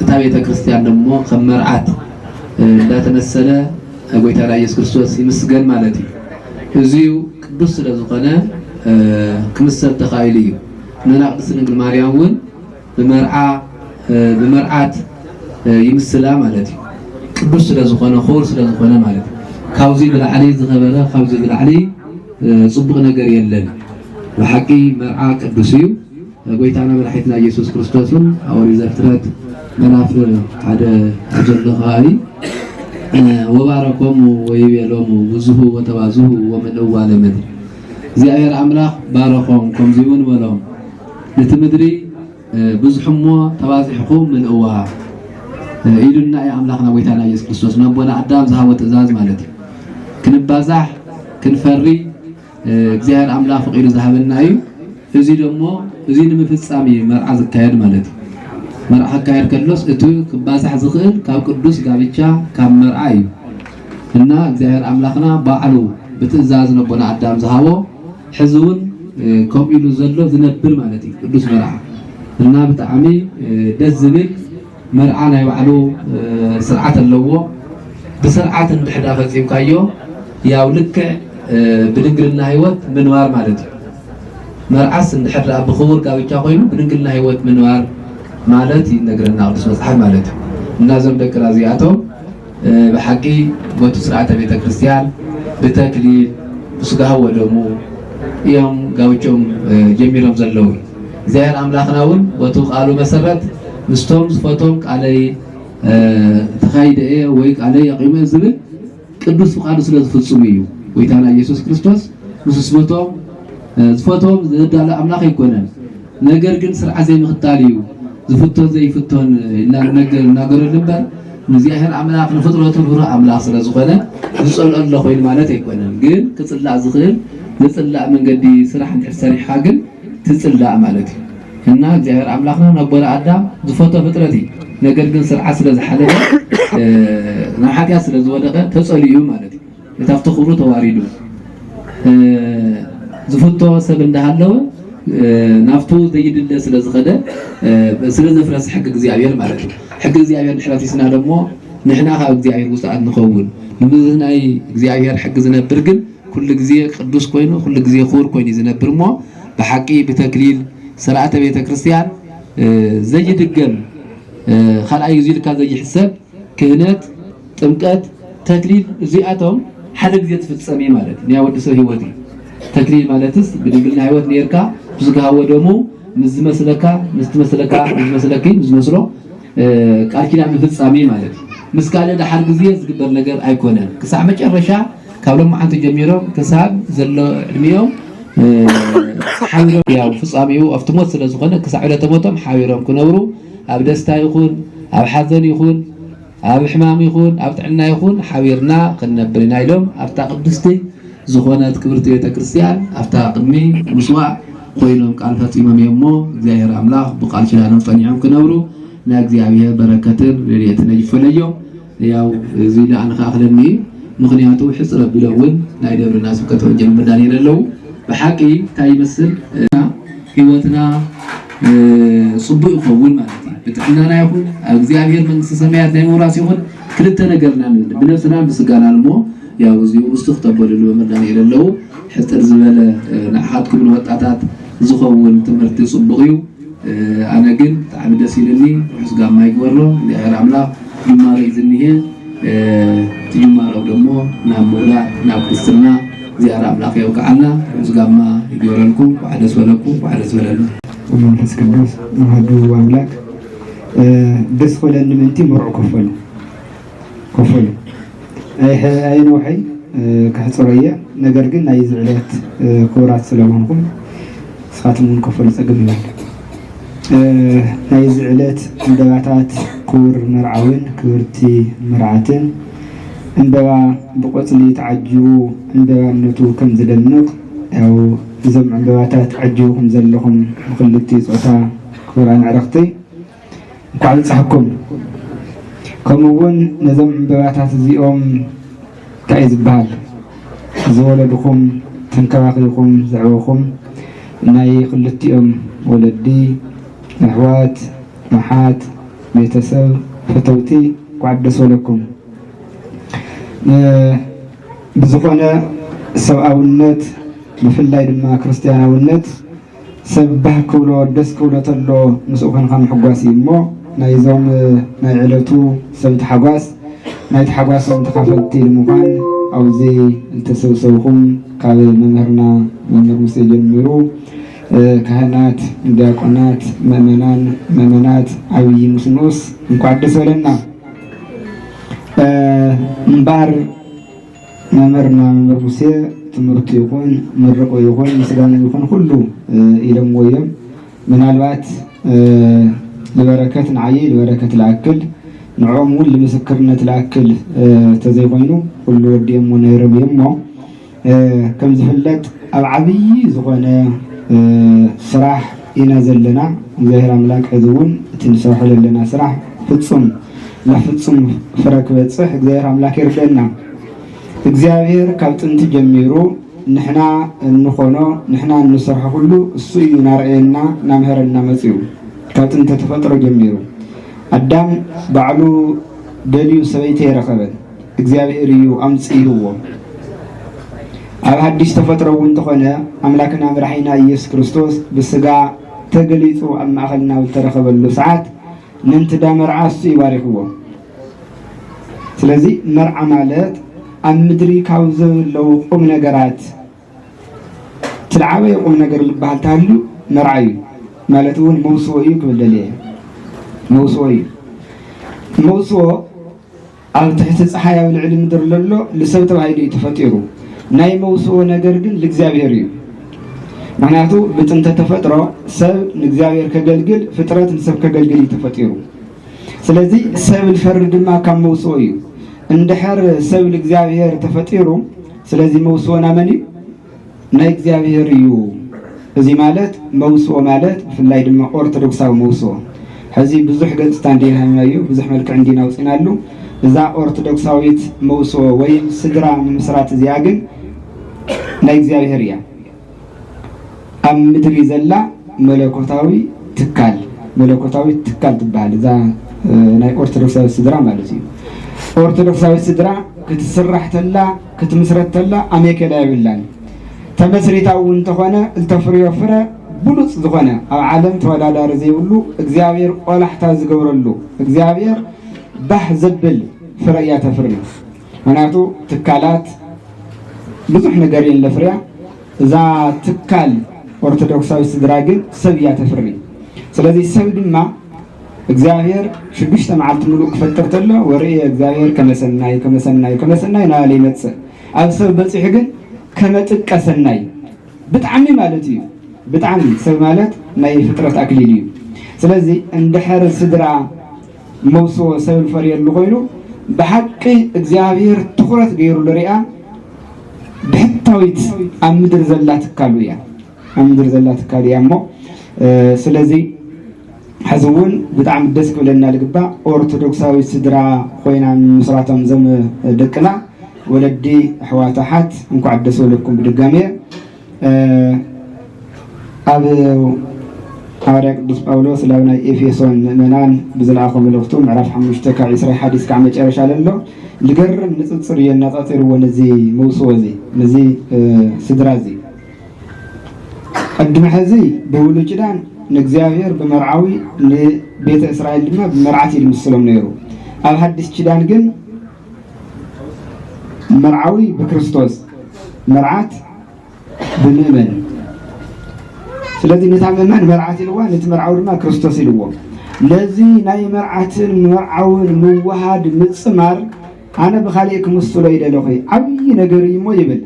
እታ ቤተ ክርስቲያን ደሞ ከም መርዓት እንዳተመሰለ ጎይታና ኢየሱስ ክርስቶስ ይምስገን ማለት እዩ። እዚዩ ቅዱስ ስለ ዝኾነ ክምሰል ተኻኢሉ እዩ። ንና ቅድስት ድንግል ማርያም እውን ብመርዓ ብመርዓት ይምስላ ማለት እዩ። ቅዱስ ስለ ዝኾነ፣ ክቡር ስለ ዝኾነ ማለት እዩ። ካብዚ ብላዕሊ ዝኸበረ፣ ካብዚ ብላዕሊ ጽቡቕ ነገር የለን። ብሓቂ መርዓ ቅዱስ እዩ። ጎይታና መድሓኒትና ኢየሱስ ክርስቶስን ኣብ ኦሪት ዘፍጥረት ምዕራፍ ሓደ ዘሎ ከባቢ፣ ወባረኮሙ ወይቤሎሙ ብዙሁ ወተባዝሁ ወምልእዋ ለምድር። እግዚኣብሔር ኣምላኽ ባረኾም፣ ከምዚ እውን በሎም፣ ነቲ ምድሪ ብዙሕሞ ተባዚሕኹም ምልእዋ ኢሉና እዩ ኣምላኽና ጎይታና ኢየሱስ ክርስቶስ። ነቦና ኣዳም ዝሃቦ ትእዛዝ ማለት እዩ። ክንባዛሕ፣ ክንፈሪ እግዚኣብሔር ኣምላኽ ፈቒዱ ዝሃበና እዩ። እዚ ደሞ፣ እዚ ንምፍጻም እዩ መርዓ ዝካየድ ማለት እዩ። መርዓ ክካየድ ከሎስ እቲ ክባዛሕ ዝኽእል ካብ ቅዱስ ጋብቻ፣ ካብ መርዓ እዩ። እና እግዚኣብሔር ኣምላኽና ባዕሉ ብትእዛዝ ነቦና ኣዳም ዝሃቦ፣ ሕዚ እውን ከምኡ ኢሉ ዘሎ ዝነብር ማለት እዩ ቅዱስ መርዓ። እና ብጣዕሚ ደስ ዝብል መርዓ ናይ ባዕሉ ስርዓት ኣለዎ። ብስርዓት እንድሕዳ ፈጺምካዮ፣ ያው ልክዕ ብድንግልና ህይወት ምንባር ማለት እዩ። መርዓስ እንድሕር ደኣ ብኽቡር ጋብቻ ኮይኑ ብድንግልና ህይወት ምንባር ማለት ይነግረና ቅዱስ መጽሓፍ ማለት እዩ። እና እዞም ደቅና እዚኣቶም ብሓቂ በቱ ስርዓተ ቤተ ክርስቲያን ብተክሊል ብስጋሁ ወደሙ እዮም ጋብቻኦም ጀሚሮም ዘለዉ። እግዚኣብሔር ኣምላኽና እውን በቱ ቃሉ መሰረት ምስቶም ዝፈቶም ቃለይ ተኻይደ እየ ወይ ቃለይ ኣቂመ ዝብል ቅዱስ ፍቃዱ ስለ ዝፍጽሙ እዩ። ጎይታና ኢየሱስ ክርስቶስ ምስ ዝፈቶም ዝፈቶም ዘዳለ ኣምላኽ ኣይኮነን። ነገር ግን ስርዓት ዘይምኽታል እዩ። ዝፍቶን ዘይፍቶን ኢልና ንነገር እናገረሉ እምበር ንእግዚኣብሔር ኣምላኽ ንፍጥረቱ ርህሩህ ኣምላኽ ስለ ዝኾነ ዝጸልኦ ኣሎ ኮይኑ ማለት ኣይኮነን። ግን ክጽላእ ዝኽእል ዝጽላእ መንገዲ ስራሕ እንድሕር ሰሪሕካ ግን ትጽላእ ማለት እዩ። እና እግዚኣብሔር ኣምላኽና ነቦና ኣዳም ዝፈቶ ፍጥረት እዩ። ነገር ግን ስርዓት ስለ ዝሓለፈ ናብ ሓጢኣት ስለ ዝወደቐ ተጸሊኡ ማለት እዩ። እቲ ኣብቲ ክብሩ ተዋሪዱ ዝፍቶ ሰብ እንዳሃለወ ናብቱ ዘይድለ ስለ ዝኸደ ስለ ዘፍረሰ ሕጊ እግዚኣብሔር ማለት እዩ። ሕጊ እግዚኣብሔር ድሕረፊስና ደሞ ንሕና ካብ እግዚኣብሔር ውፃኣት ንኸውን። ንምዚ ናይ እግዚኣብሔር ሕጊ ዝነብር ግን ኩሉ ግዜ ቅዱስ ኮይኑ ኩሉ ግዜ ክቡር ኮይኑ እዩ ዝነብር እሞ ብሓቂ ብተክሊል ስርዓተ ቤተ ክርስቲያን ዘይድገም ካልኣይ ግዜ ኢልካ ዘይሕሰብ ክህነት፣ ጥምቀት፣ ተክሊል እዚኣቶም ሓደ ግዜ ትፍጸም እዩ ማለት እዩ። ናይ ወዲ ሰብ ህይወት እዩ። ተክሊል ማለትስ ብድንግልና ህይወት ነርካ ብስጋ ወደሙ ምስ ዝመስለካ ምስ ትመስለካ ምስ ዝመስለኪ ምስ ዝመስሎ ቃል ኪዳን ምፍጻሜ ማለት እዩ። ምስ ካልእ ደሓር ግዜ ዝግበር ነገር ኣይኮነን። ክሳዕ መጨረሻ ካብ ሎማዓንቲ ጀሚሮም ክሳብ ዘሎ ዕድሚኦም ሓቢሮም ያው ፍጻሜኡ ኣብቲ ሞት ስለ ዝኾነ ክሳዕ ዕለተ ሞቶም ሓቢሮም ክነብሩ ኣብ ደስታ ይኹን ኣብ ሓዘን ይኹን ኣብ ሕማም ይኹን ኣብ ጥዕና ይኹን ሓቢርና ክንነብር ኢና ኢሎም ኣብታ ቅድስቲ ዝኾነት ክብርቲ ቤተ ክርስቲያን ኣብታ ቅድሚ ምስዋዕ ኮይኖም ቃል ፈጺሞም እዮም እሞ እግዚኣብሔር ኣምላኽ ብቃል ኪዳኖም ጸኒዖም ክነብሩ ናይ እግዚኣብሔር በረከትን ረድኤትን ይፈለዮም። ያው እዚ ኢለ ኣነ ክኣኽለኒ እዩ። ምኽንያቱ ሕፅር ኣቢሎም እውን ናይ ደብርና ስብከተ ወንጌል መዳን የለለዉ። ብሓቂ እንታይ ይመስል ህይወትና ጽቡቅ ይኸውን ማለት እዩ። ብጥዕናና ይኹን ኣብ እግዚኣብሔር መንግስቲ ሰማያት ናይ ምውራስ ይኹን ክልተ ነገርና ንብል ብነብስናን ብስጋናን እሞ ያው እዚኡ ውስኽ ተበልሉ መዳን የለለዉ። ሕፅር ዝበለ ንዓኻትኩም ንወጣታት ዝኸውን ትምህርቲ ጽቡቅ እዩ። ኣነ ግን ብጣዕሚ ደስ ኢሉኒ። ርሑስ ጋማ ይግበሮ እግዚኣብሔር ኣምላኽ። ጅማሮ እዩ ዝኒሄ። እቲ ጅማሮ ደሞ ናብ ምውላድ ናብ ክርስትና እግዚኣብሔር ኣምላኽ የብቅዓና። ርሑስ ጋማ ይግበረልኩም። እንኳዕ ደስ በለኩም፣ እንኳዕ ደስ በለና። መንፈስ ቅዱስ ኣሐዱ ኣምላክ። ደስ ኮለኒ ምእንቲ ምሩዕ ከፈሉ ከፈሉ ኣይነውሐይ ክሕፅሮ እየ። ነገር ግን ናይዚ ዕለት ክቡራት ስለምኾንኩም ንስኻትኩም እውን ከፈሉ ፀገም የብሉ። ናይዚ ዕለት ዕንደባታት ክቡር መርዓውን ክብርቲ መርዓትን ዕምበባ ብቆጽሊ ተዓጂቡ ዕምበባነቱ ከም ዝደምቕ፣ ያው እዞም ዕምበባታት ዓጂብኩም ዘለኹም ብክልቲኡ ጾታ ክቡራን ኣዕርኽቲ፣ እንኳዕ ኣብፀሐኩም። ከምኡ እውን ነዞም ዕምበባታት እዚኦም እንታይ እዩ ዝበሃል? ዝወለድኹም፣ ተንከባኺብኩም ዘዕበኹም ናይ ክልቲኦም ወለዲ፣ ኣሕዋት፣ መሓት፣ ቤተሰብ፣ ፈተውቲ፣ እንኳዕ ደስ በለኩም። እ፣ ብዝኾነ ሰብኣውነት፣ ብፍላይ ድማ ክርስትያናውነት፣ ሰብ ባህ ክብሎ፣ ደስ ክብሎ ተሎ ምስኡ ኮንካ ምሕጓስ እዩ እሞ፣ ናይዞም ናይ ዕለቱ ሰብቲ ሓጓስ፣ ናይ ታሕጓሶም ተኻፈልቲ ንምዃን ኣብዚ ዝተሰብሰብኹም፣ ካብ መምህርና መምህር ሙሴ ጀሚሩ፣ እ፣ ካህናት፣ ዲያቆናት፣ ምእመናን፣ ምእመናት፣ ዓብዪ ምስ ንኡስ እንኳዕ ደስ በለና። እ፣ እምበኣር መምህርና መምህር ሙሴ ትምህርቱ ይኹን ምርቆ ይኹን ምስጋና ይኹን ኩሉ፣ እ፣ ኢሎምዎ እዮም። ምናልባት፣ እ፣ ልበረከት ንዓይ ልበረከት ልኣክል፣ ንዕኦም እውን ልምስክርነት ልኣክል፣ እ፣ ተዘይኮይኑ፣ ኩሉ ወዲኦሞ ነይሮም እዮም እሞ፣ እ፣ ከም ዝፍለጥ ኣብ ዓብዪ ዝኾነ፣ እ፣ ስራሕ ኢና ዘለና። እግዚኣብሔር ኣምላክ ሕዚ እውን እቲ ንሰርሖ ዘለና ስራሕ ፍጹም፣ ናብ ፍጹም ፍረ ክበጽሕ እግዚኣብሔር ኣምላክ ይርድአና። እግዚኣብሔር ካብ ጥንቲ ጀሚሩ ንሕና እንኾኖ፣ ንሕና እንሰርሖ ኩሉ እሱ እዩ እናርኣየና፣ እናምሀረና መጺኡ። ካብ ጥንቲ ተፈጥሮ ጀሚሩ ኣዳም ባዕሉ ደልዩ ሰበይቲ ኣይረኸበን፣ እግዚኣብሔር እዩ ኣምጺእዎ። ኣብ ሓድሽ ተፈጥሮ እውን እንተኾነ፣ ኣምላክና መራሒና ኢየሱስ ክርስቶስ ብስጋ ተገሊጹ ኣብ ማእኸልና ኣብ ዝተረኸበሉ ሰዓት፣ ነንትዳ መርዓ እሱ እዩ ባሪኽዎ። ስለዚ መርዓ ማለት ኣብ ምድሪ ካብ ዘለዉ ቁም ነገራት እቲ ዝዓበየ ቁም ነገር ዝበሃል ተሃልዩ መርዓ እዩ። ማለት እውን መውስቦ እዩ ክብል ደልየ እየ። መውስቦ እዩ። መውስቦ ኣብ ትሕቲ ፀሓይ ኣብ ልዕሊ ምድሪ ለሎ ንሰብ ተባሂሉ እዩ ተፈጢሩ። ናይ መውስቦ ነገር ግን ልእግዚኣብሔር እዩ። ምኽንያቱ ብጥንተ ተፈጥሮ ሰብ ንእግዚኣብሔር ከገልግል፣ ፍጥረት ንሰብ ከገልግል እዩ ተፈጢሩ። ስለዚ ሰብ ዝፈሪ ድማ ካብ መውስቦ እዩ። እንድሕር ሰብ ልእግዚኣብሔር ተፈጢሩ፣ ስለዚ መውስቦ ናመን እዩ? ናይ እግዚኣብሔር እዩ። እዚ ማለት መውስቦ ማለት ብፍላይ ድማ ኦርቶዶክሳዊ መውስቦ። ሕዚ ብዙሕ ገጽታ እንዲና ሂብናዮ፣ ብዙሕ መልክዕ እንዲና ኣውጺናሉ። እዛ ኦርቶዶክሳዊት መውስቦ ወይም ስድራ ምምስራት እዚኣ ግን ናይ እግዚኣብሔር እያ። ኣብ ምድሪ ዘላ መለኮታዊ ትካል፣ መለኮታዊ ትካል ትበሃል። እዛ፣ እ፣ ናይ ኦርቶዶክሳዊት ስድራ ማለት እዩ። ኦርቶዶክሳዊት ስድራ ክትስራሕ ተላ፣ ክትምስረት ተላ ኣሜከላ የብላን። ተመስሪታ እውን እንተኾነ፣ እተፍርዮ ፍረ ብሉጽ ዝኾነ፣ ኣብ ዓለም ተወዳዳሪ ዘይብሉ፣ እግዚኣብሔር ቆላሕታ ዝገብረሉ፣ እግዚኣብሔር ባህ ዘብል ፍረ እያ ተፍሪ። ምኽንያቱ ትካላት ብዙሕ ነገር እየን ለፍርያ። እዛ ትካል ኦርቶዶክሳዊት ስድራ ግን ሰብ እያ ተፍሪ። ስለዚ ሰብ ድማ እግዚኣብሔር ሽዱሽተ መዓልቲ ምሉእ ክፈጥር ተሎ፣ "ወርእየ እግዚኣብሔር ከመ ሰናይ፣ ከመ ሰናይ፣ ከመ ሰናይ" እናበለ ይመጽእ። ኣብ ሰብ በጺሑ ግን "ከመ ጥቀ ሰናይ" ብጣዕሚ ማለት እዩ። ብጣዕሚ ሰብ ማለት ናይ ፍጥረት ኣክሊል እዩ። ስለዚ እንድሕር ስድራ መውስቦ ሰብ ዝፈርየሉ ኮይኑ፣ ብሓቂ እግዚኣብሔር ትኹረት ገይሩ ዝሪኣ ብሕታዊት ኣብ ምድሪ ዘላ ትካሉ እያ። ኣብ ምድሪ ዘላ ትካሉ እያ እሞ፣ እ፣ ስለዚ ሕዚ እውን ብጣዕሚ ደስ ክብለና ዝግባእ ኦርቶዶክሳዊት ስድራ ኮይና ምስራቶም ዘም ደቅና ወለዲ ኣሕዋት ኣሓት እንኳዕ ደስ በለኩም ብድጋሜ። እ፣ ኣብ ሃዋርያ ቅዱስ ጳውሎስ ናብ ናይ ኤፌሶን ምእመናን ብዝለኣኾ መልእኽቱ ምዕራፍ ሓሙሽተ ካብ ዕስራ ሓደ እስካዕ መጨረሻ ለሎ ልገርም ንጽጽር እዩ ኣነጻጺርዎ ነዚ መውስቦ እዚ፣ ነዚ፣ እ፣ ስድራ እዚ። ቅድሚ ሕዚ ብብሉይ ኪዳን ንእግዚኣብሔር ብመርዓዊ ንቤተ እስራኤል ድማ ብመርዓት እዩ ዝምስሎም ነይሩ። ኣብ ሓድሽ ኪዳን ግን መርዓዊ ብክርስቶስ፣ መርዓት ብምእመን። ስለዚ ነታ ምእመን መርዓት ኢልዋ፣ ነቲ መርዓዊ ድማ ክርስቶስ ኢልዎ። ነዚ ናይ መርዓትን መርዓውን ምውሃድ ምጽማር ኣነ ብኻልእ ክምስሎ ይደለኹ ዓብዪ ነገር እዩ እሞ ይብል።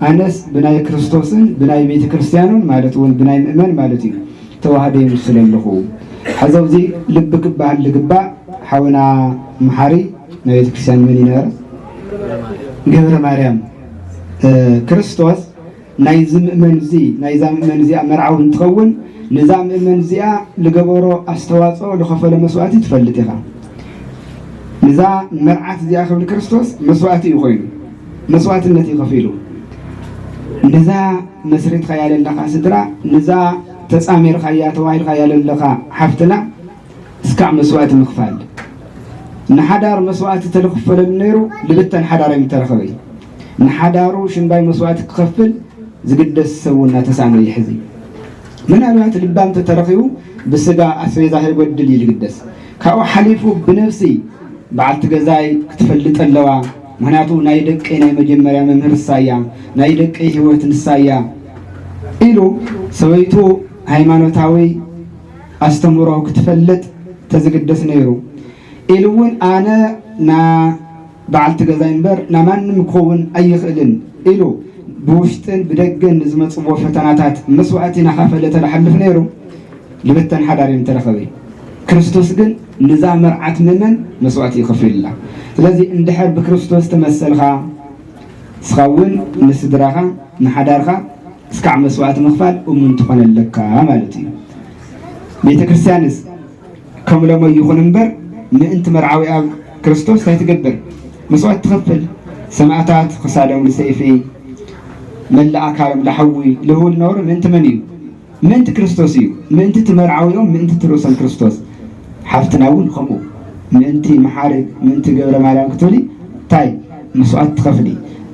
ኣነስ ብናይ ክርስቶስን ብናይ ቤተ ክርስቲያኑን ማለት እውን ብናይ ምእመን ማለት እዩ ተዋህዶ ይምስሎ ኣለኹ። ሕዚ ኣብዚ ልቢ ክበሃል ልግባእ ሓውና መሓሪ ናይ ቤተክርስትያን መን ይነበረ? ገብረ ማርያም። እ፣ ክርስቶስ ናይዚ ምእመን እዚ፣ ናይዛ ምእመን እዚኣ መርዓዊ እንትኸውን፣ ንዛ ምእመን እዚኣ ልገበሮ ኣስተዋፅኦ፣ ልኸፈሎ መስዋእቲ ትፈልጥ ኢኻ። ንዛ መርዓት እዚኣ ክብል ክርስቶስ መስዋእቲ እዩ ኮይኑ፣ መስዋእትነት እዩ ከፊሉ። ንዛ መስሪትካያ ዘለኻ ስድራ፣ ንዛ ተፃሚርካያ፣ ተዋሂድካያ ዘለኻ ሓፍትና፣ እስካዕ መስዋእቲ ምኽፋል። ንሓዳር መስዋእቲ ተልክፈለሉ ነይሩ፣ ልብተን ሓዳር ኣይምተረኸበይ። ንሓዳሩ ሽምባይ መስዋእቲ ክኸፍል ዝግደስ ሰብ እውን እናተሳእነ ይሕዚ። ምናልባት ልባም ተተረኺቡ ብስጋ ኣስቤዛ ከይጎድል እዩ ዝግደስ። ካብኡ ሓሊፉ ብነፍሲ በዓልቲ ገዛይ ክትፈልጥ ኣለዋ። ምኽንያቱ ናይ ደቀይ ናይ መጀመርያ መምህር ንሳ እያ፣ ናይ ደቀይ ህይወት ንሳ እያ ኢሉ ሰበይቱ ሃይማኖታዊ ኣስተምህሮ ክትፈልጥ ተዝግደስ ነይሩ። ኢሉ እውን ኣነ ና በዓልቲ ገዛይ እምበር ና ማንም ክኸውን ኣይኽእልን ኢሉ ብውሽጥን ብደገን ንዝመፅዎ ፈተናታት መስዋእቲ እናኸፈለ ተልሓልፍ ነይሩ። ልብተን ሓዳር እዮም ተረኸበ። ክርስቶስ ግን ንዛ መርዓት ምእመን መስዋእቲ ይኸፍልላ። ስለዚ እንድሕር ብክርስቶስ ተመሰልኻ ንስኻ እውን ንስድራኻ ንሓዳርካ እስካዕ መስዋእቲ ምኽፋል እሙን ትኾነለካ ማለት እዩ። ቤተ ክርስቲያንስ ከም ሎሞ ይኹን እምበር ምእንቲ መርዓዊ ኣብ ክርስቶስ እንታይ ትገብር? መስዋእቲ ትኸፍል። ሰማእታት ክሳዶም ልሰይፊ መላእ ኣካሎም ለሓዊ ልህው ልነበሩ ምእንቲ መን እዩ? ምእንቲ ክርስቶስ እዩ። ምእንቲ እቲ መርዓዊኦም፣ ምእንቲ እቲ ርእሶም ክርስቶስ። ሓፍትና እውን ከምኡ። ምእንቲ መሓሪ፣ ምእንቲ ገብረ ማርያም ክትብሊ እንታይ መስዋእቲ ትኸፍሊ?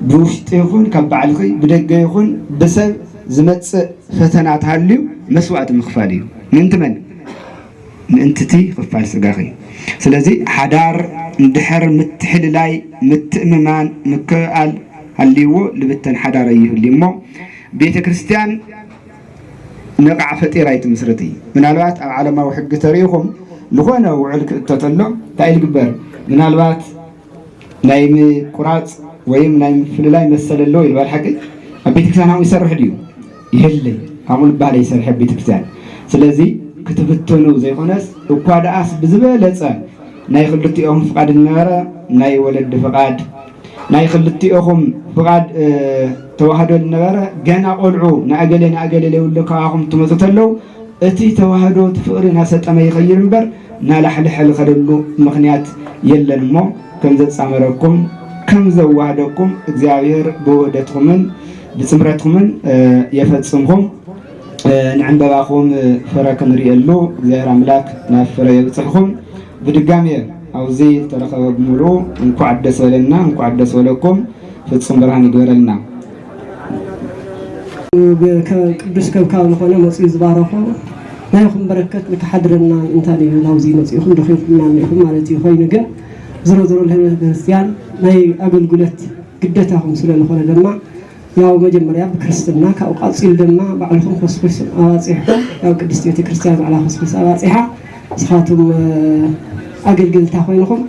ብውሽጢ ይኹን ካብ ባዕልኺ፣ ብደገ ይኹን ብሰብ ዝመጽእ ፈተና ተሃልዩ መስዋእቲ ምኽፋል እዩ። ምእንቲ መን? ምእንቲ እቲ ክፋል ስጋኺ። ስለዚ ሓዳር እንድሕር ምትሕልላይ፣ ምትእምማን፣ ምክእኣል ሃልይዎ ልብተን ሓዳር ኣይህልዩ እሞ ቤተ ክርስቲያን ነቓዕ ፈጢራ ኣይትምስርት። ምናልባት ኣብ ዓለማዊ ሕጊ ተሪኢኹም ዝኾነ ውዕል ክእቶ ተሎ እንታይ ዝግበር? ምናልባት ናይ ምቁራፅ ወይም ናይ ምፍልላይ መሰል ኣለዎ ይበሃል ሓቂ? ኣብ ቤተክርስትያን ከምኡ ይሰርሕ ድዩ? የለይ። ከምኡ ዝበሃል ኣይሰርሕ ኣብ ቤተክርስትያን። ስለዚ ክትፍትኑ ዘይኮነስ እኳ ደኣስ ብዝበለፀ ናይ ክልቲኦም ፍቓድ ዝነበረ ናይ ወለዲ ፍቓድ ናይ ክልቲኦኹም ፍቓድ ተዋህዶ ዝነበረ ገና ቆልዑ ንኣገሌ ንኣገሌ ዘይብሉ ካባኹም ትመፁ ተለው እቲ ተዋህዶ እቲ ፍቕሪ እናሰጠመ ይኸይድ እምበር እናላሕልሐ ዝኸደሉ ምኽንያት የለን እሞ ከም ዘፃመረኩም ከም ዘዋህደኩም እግዚኣብሔር ብውህደትኩምን ብፅምረትኩምን የፈፅምኩም። ንዕንበባኹም ፍረ ክንርእየሉ እግዚኣብሔር ኣምላክ ናብ ፍረ የብፅሕኹም። ብድጋሜ ኣብዚ ዝተረኸበ ብምሉኡ እንኳዕ ደስ በለና፣ እንኳዕ ደስ በለኩም። ፍጹም ብርሃን ይግበረልና። ቅዱስ ከብካብ ዝኾነ መፅኡ ዝባረኾ ናይኹም በረከት ንክሓድረና እንታይ እዩ ናብዚ መፅኢኹም ደኺምኩምና እኒኹም ማለት እዩ። ኮይኑ ግን ዝሮ ዝሮ ለህዝበ ክርስቲያን ናይ ኣገልግሎት ግደታኹም ስለዝኾነ ድማ ያው መጀመርያ ብክርስትና ካብኡ ቀፂሉ ድማ ባዕልኹም ኮስኩስ ኣባፂሕኩም ያው ቅድስት ቤተክርስትያን ባዕላ ኮስኩስ ኣባፂሓ ንስኻቱም ኣገልገልታ ኮይንኹም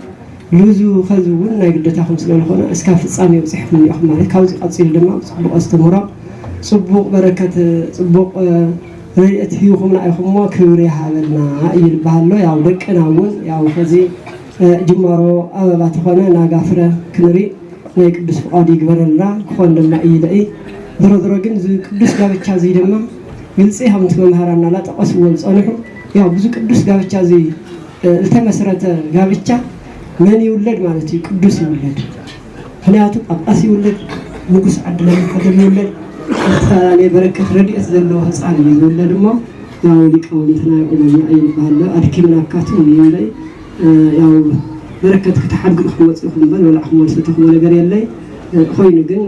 ልዙ ከዚ እውን ናይ ግደታኹም ስለዝኾነ እስካብ ፍፃሜ በፂሕኩም እኒኹም ማለት ካብዚ ቀፂሉ ድማ ብፅቡቅ ኣስተምህሮ ፅቡቅ በረከት ፅቡቅ ረድኤት ሂብኹምና ኢኹም እሞ ክብሪ ይሃበልና እዩ ዝበሃል ኣሎ። ያው ደቅና እውን ያው ከዚ ጅማሮ ኣበባ ተኾነ ናጋ ፍረ ክንርኢ ናይ ቅዱስ ፍቓዱ ይግበረልና ክኾን ድማ እዩ ለኢ። ድሮ ድሮ ግን እዚ ቅዱስ ጋብቻ እዚ ድማ ግልፂ ከምቲ መምሃራና ላጠቐስዎ ዝፀንሑ ያው ብዙ ቅዱስ ጋብቻ እዚ ዝተመስረተ ጋብቻ መን ይውለድ ማለት እዩ ቅዱስ ይውለድ። ምክንያቱ ጳጳስ ይውለድ ንጉስ ዓዲ ለመሓደር ይውለድ ዝተፈላለየ በረከት ረድኤት ዘለዎ ህፃን እዩ ዝውለድ እሞ ያው ሊቃውንትና ይቆመና እዩ ዝበሃል ኣሎ ኣድኪምና ካቱ ይብለይ ያው በረከት ክትሓድጉ ኢኹም ወፂኹም እምበር በላዕኹም ወሰተኹም ነገር የለይ። ኮይኑ ግን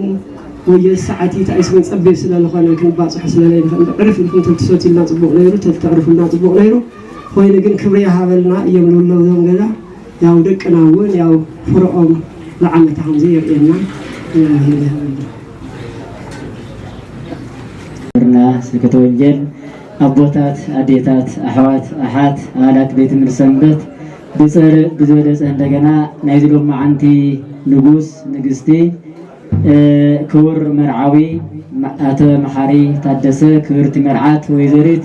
ወየ ሰዓት ይታይስን ፀቢብ ስለዝኾነ ክንባፅሑ ስለለይንኽእል ዕርፍ ኢልኩም ተልትሰትልና ፅቡቅ ነይሩ ተልተዕርፉልና ፅቡቅ ነይሩ። ኮይኑ ግን ክብሪ ይሃበልና እዮም ንብሎም እዞም ገዛ ያው ደቅና እውን ያው ፍረኦም ለዓመታ ከምዚ የርእየና። ይሃበልና። ክብርና ስብከተ ወንጌል ኣቦታት ኣዴታት ኣሕዋት ኣሓት ኣባላት ቤት ትምህርቲ ሰንበት ብፀርእ ብዝበለፀ እንደገና ናይዚ ሎማዓንቲ ንጉስ ንግስቲ ክቡር መርዓዊ ኣቶ መሓሪ ታደሰ ክብርቲ መርዓት ወይዘሪት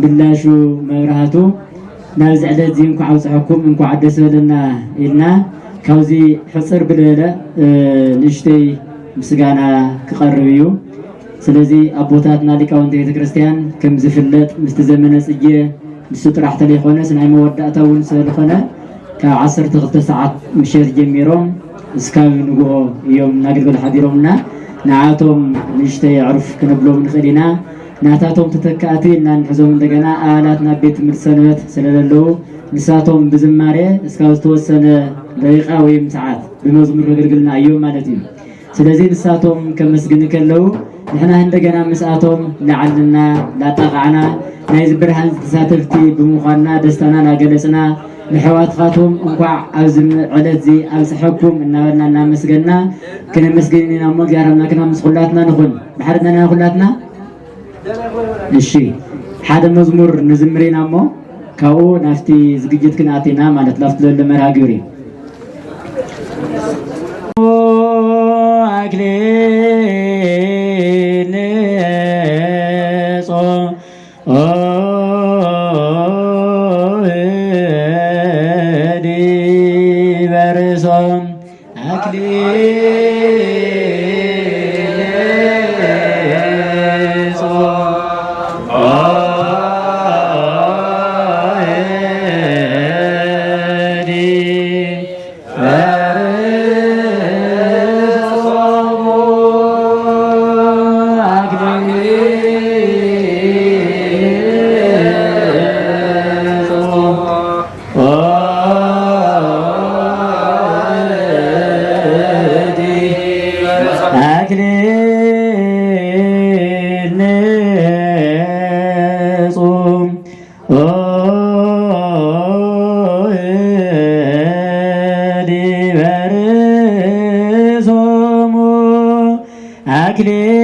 ብላሹ መብራህቱ ናብዚ ዕለት እዚ እንኳዕ ኣብፀሐኩም፣ እንኳዕ ደስ በለና ኢልና፣ ካብዚ ሕፅር ብልበለ ንእሽተይ ምስጋና ክቐርብ እዩ። ስለዚ ኣቦታትና ሊቃውንቲ ቤተክርስትያን ከም ዝፍለጥ ምስቲ ዘመነ ፅጌ ንሱ ጥራሕ ተለይኮነስ ናይ መወዳእታ እውን ስለዝኾነ ካብ ዓሰርተ ክልተ ሰዓት ምሸት ጀሚሮም እስካብ ንግሆ እዮም እናገልገሉ ሓዲሮምና። ንዓቶም ንእሽተይ ዕርፍ ክነብሎም ንኽእል ኢና። ናታቶም ተተካእቲ እናንሕዞም እንደገና ኣባላት ናብ ቤት ትምህርቲ ሰንበት ስለዘለዉ ንሳቶም ብዝማሬ እስካብ ዝተወሰነ ደቂቃ ወይም ሰዓት ብመዝሙር ከገልግልና እዮም ማለት እዩ። ስለዚህ ንሳቶም ከመስግን ከለው ንሕና እንደገና ምስኣቶም ላዓልና ላጣቃዕና ናይዚ ብርሃን ተሳተፍቲ ብምዃንና ደስታና ላገለጽና ንሕዋትኻቶም እንኳዕ ኣብዚ ዕለት እዚ ኣብፅሐኩም እናበልና እናመስገና ክነመስግን ኢና እሞ እግዚኣብሔር ኣምላክና ምስ ኩላትና ንኹን ብሓደ ኣለና ኩላትና። እሺ ሓደ መዝሙር ንዝምር ኢና እሞ ካብኡ ናብቲ ዝግጅት ክንኣት ኢና ማለት ናብቲ ዘሎ መርሃ ግብሪ። ኣክሊል ንጹሕ ዲበ ርእሶም ኣክሊል ኣክሊል ንጹሕ ዲበ ርእሶሙ ኣክሊል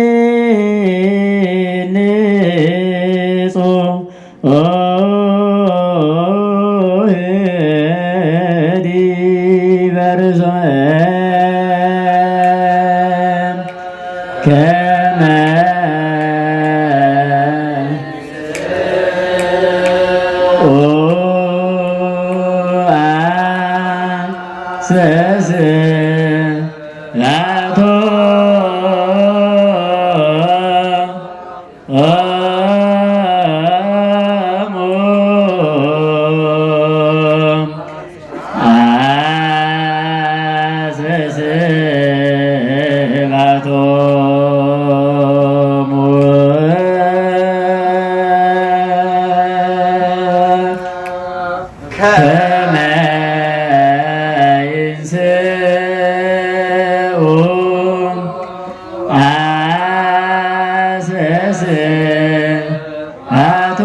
ንጹሕ ዲበ ርእሶም ከመ ከመ ይንስኡ አስስሃቶ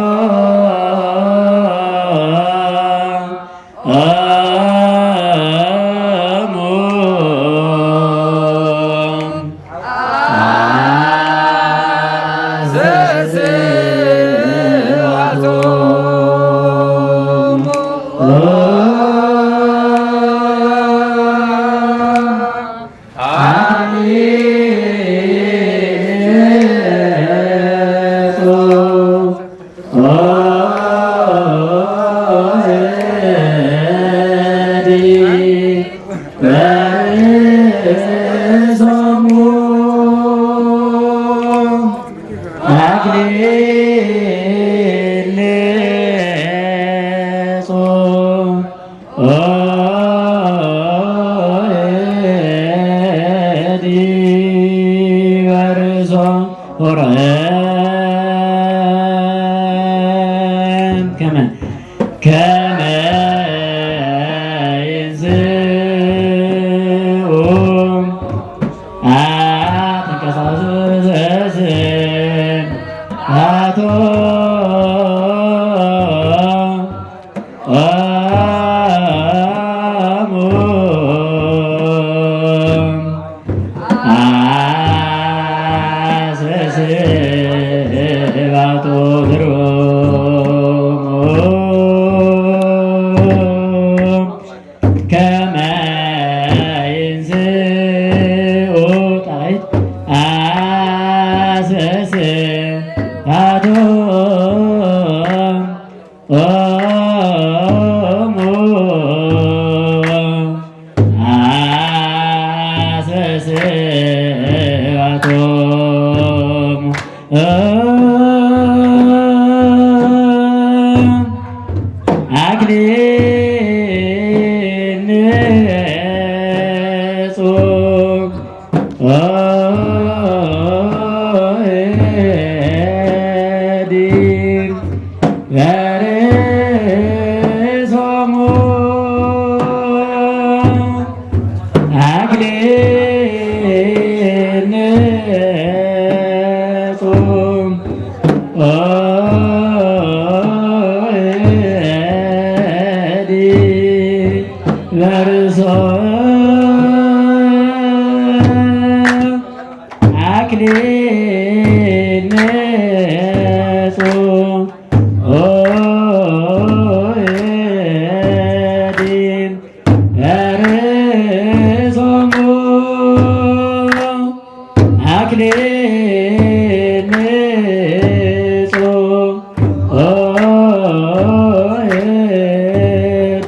ከመ ከመ ይንስኡ ስብሐቶሙ አክሊል ንጹሕ ዲበ ርእሶሙ አክሊል ንጹሕ ዲበ ርእሶሙ አክሊል ንጹሕ ዲበ ርእሶሙ አክሊል ንጹሕ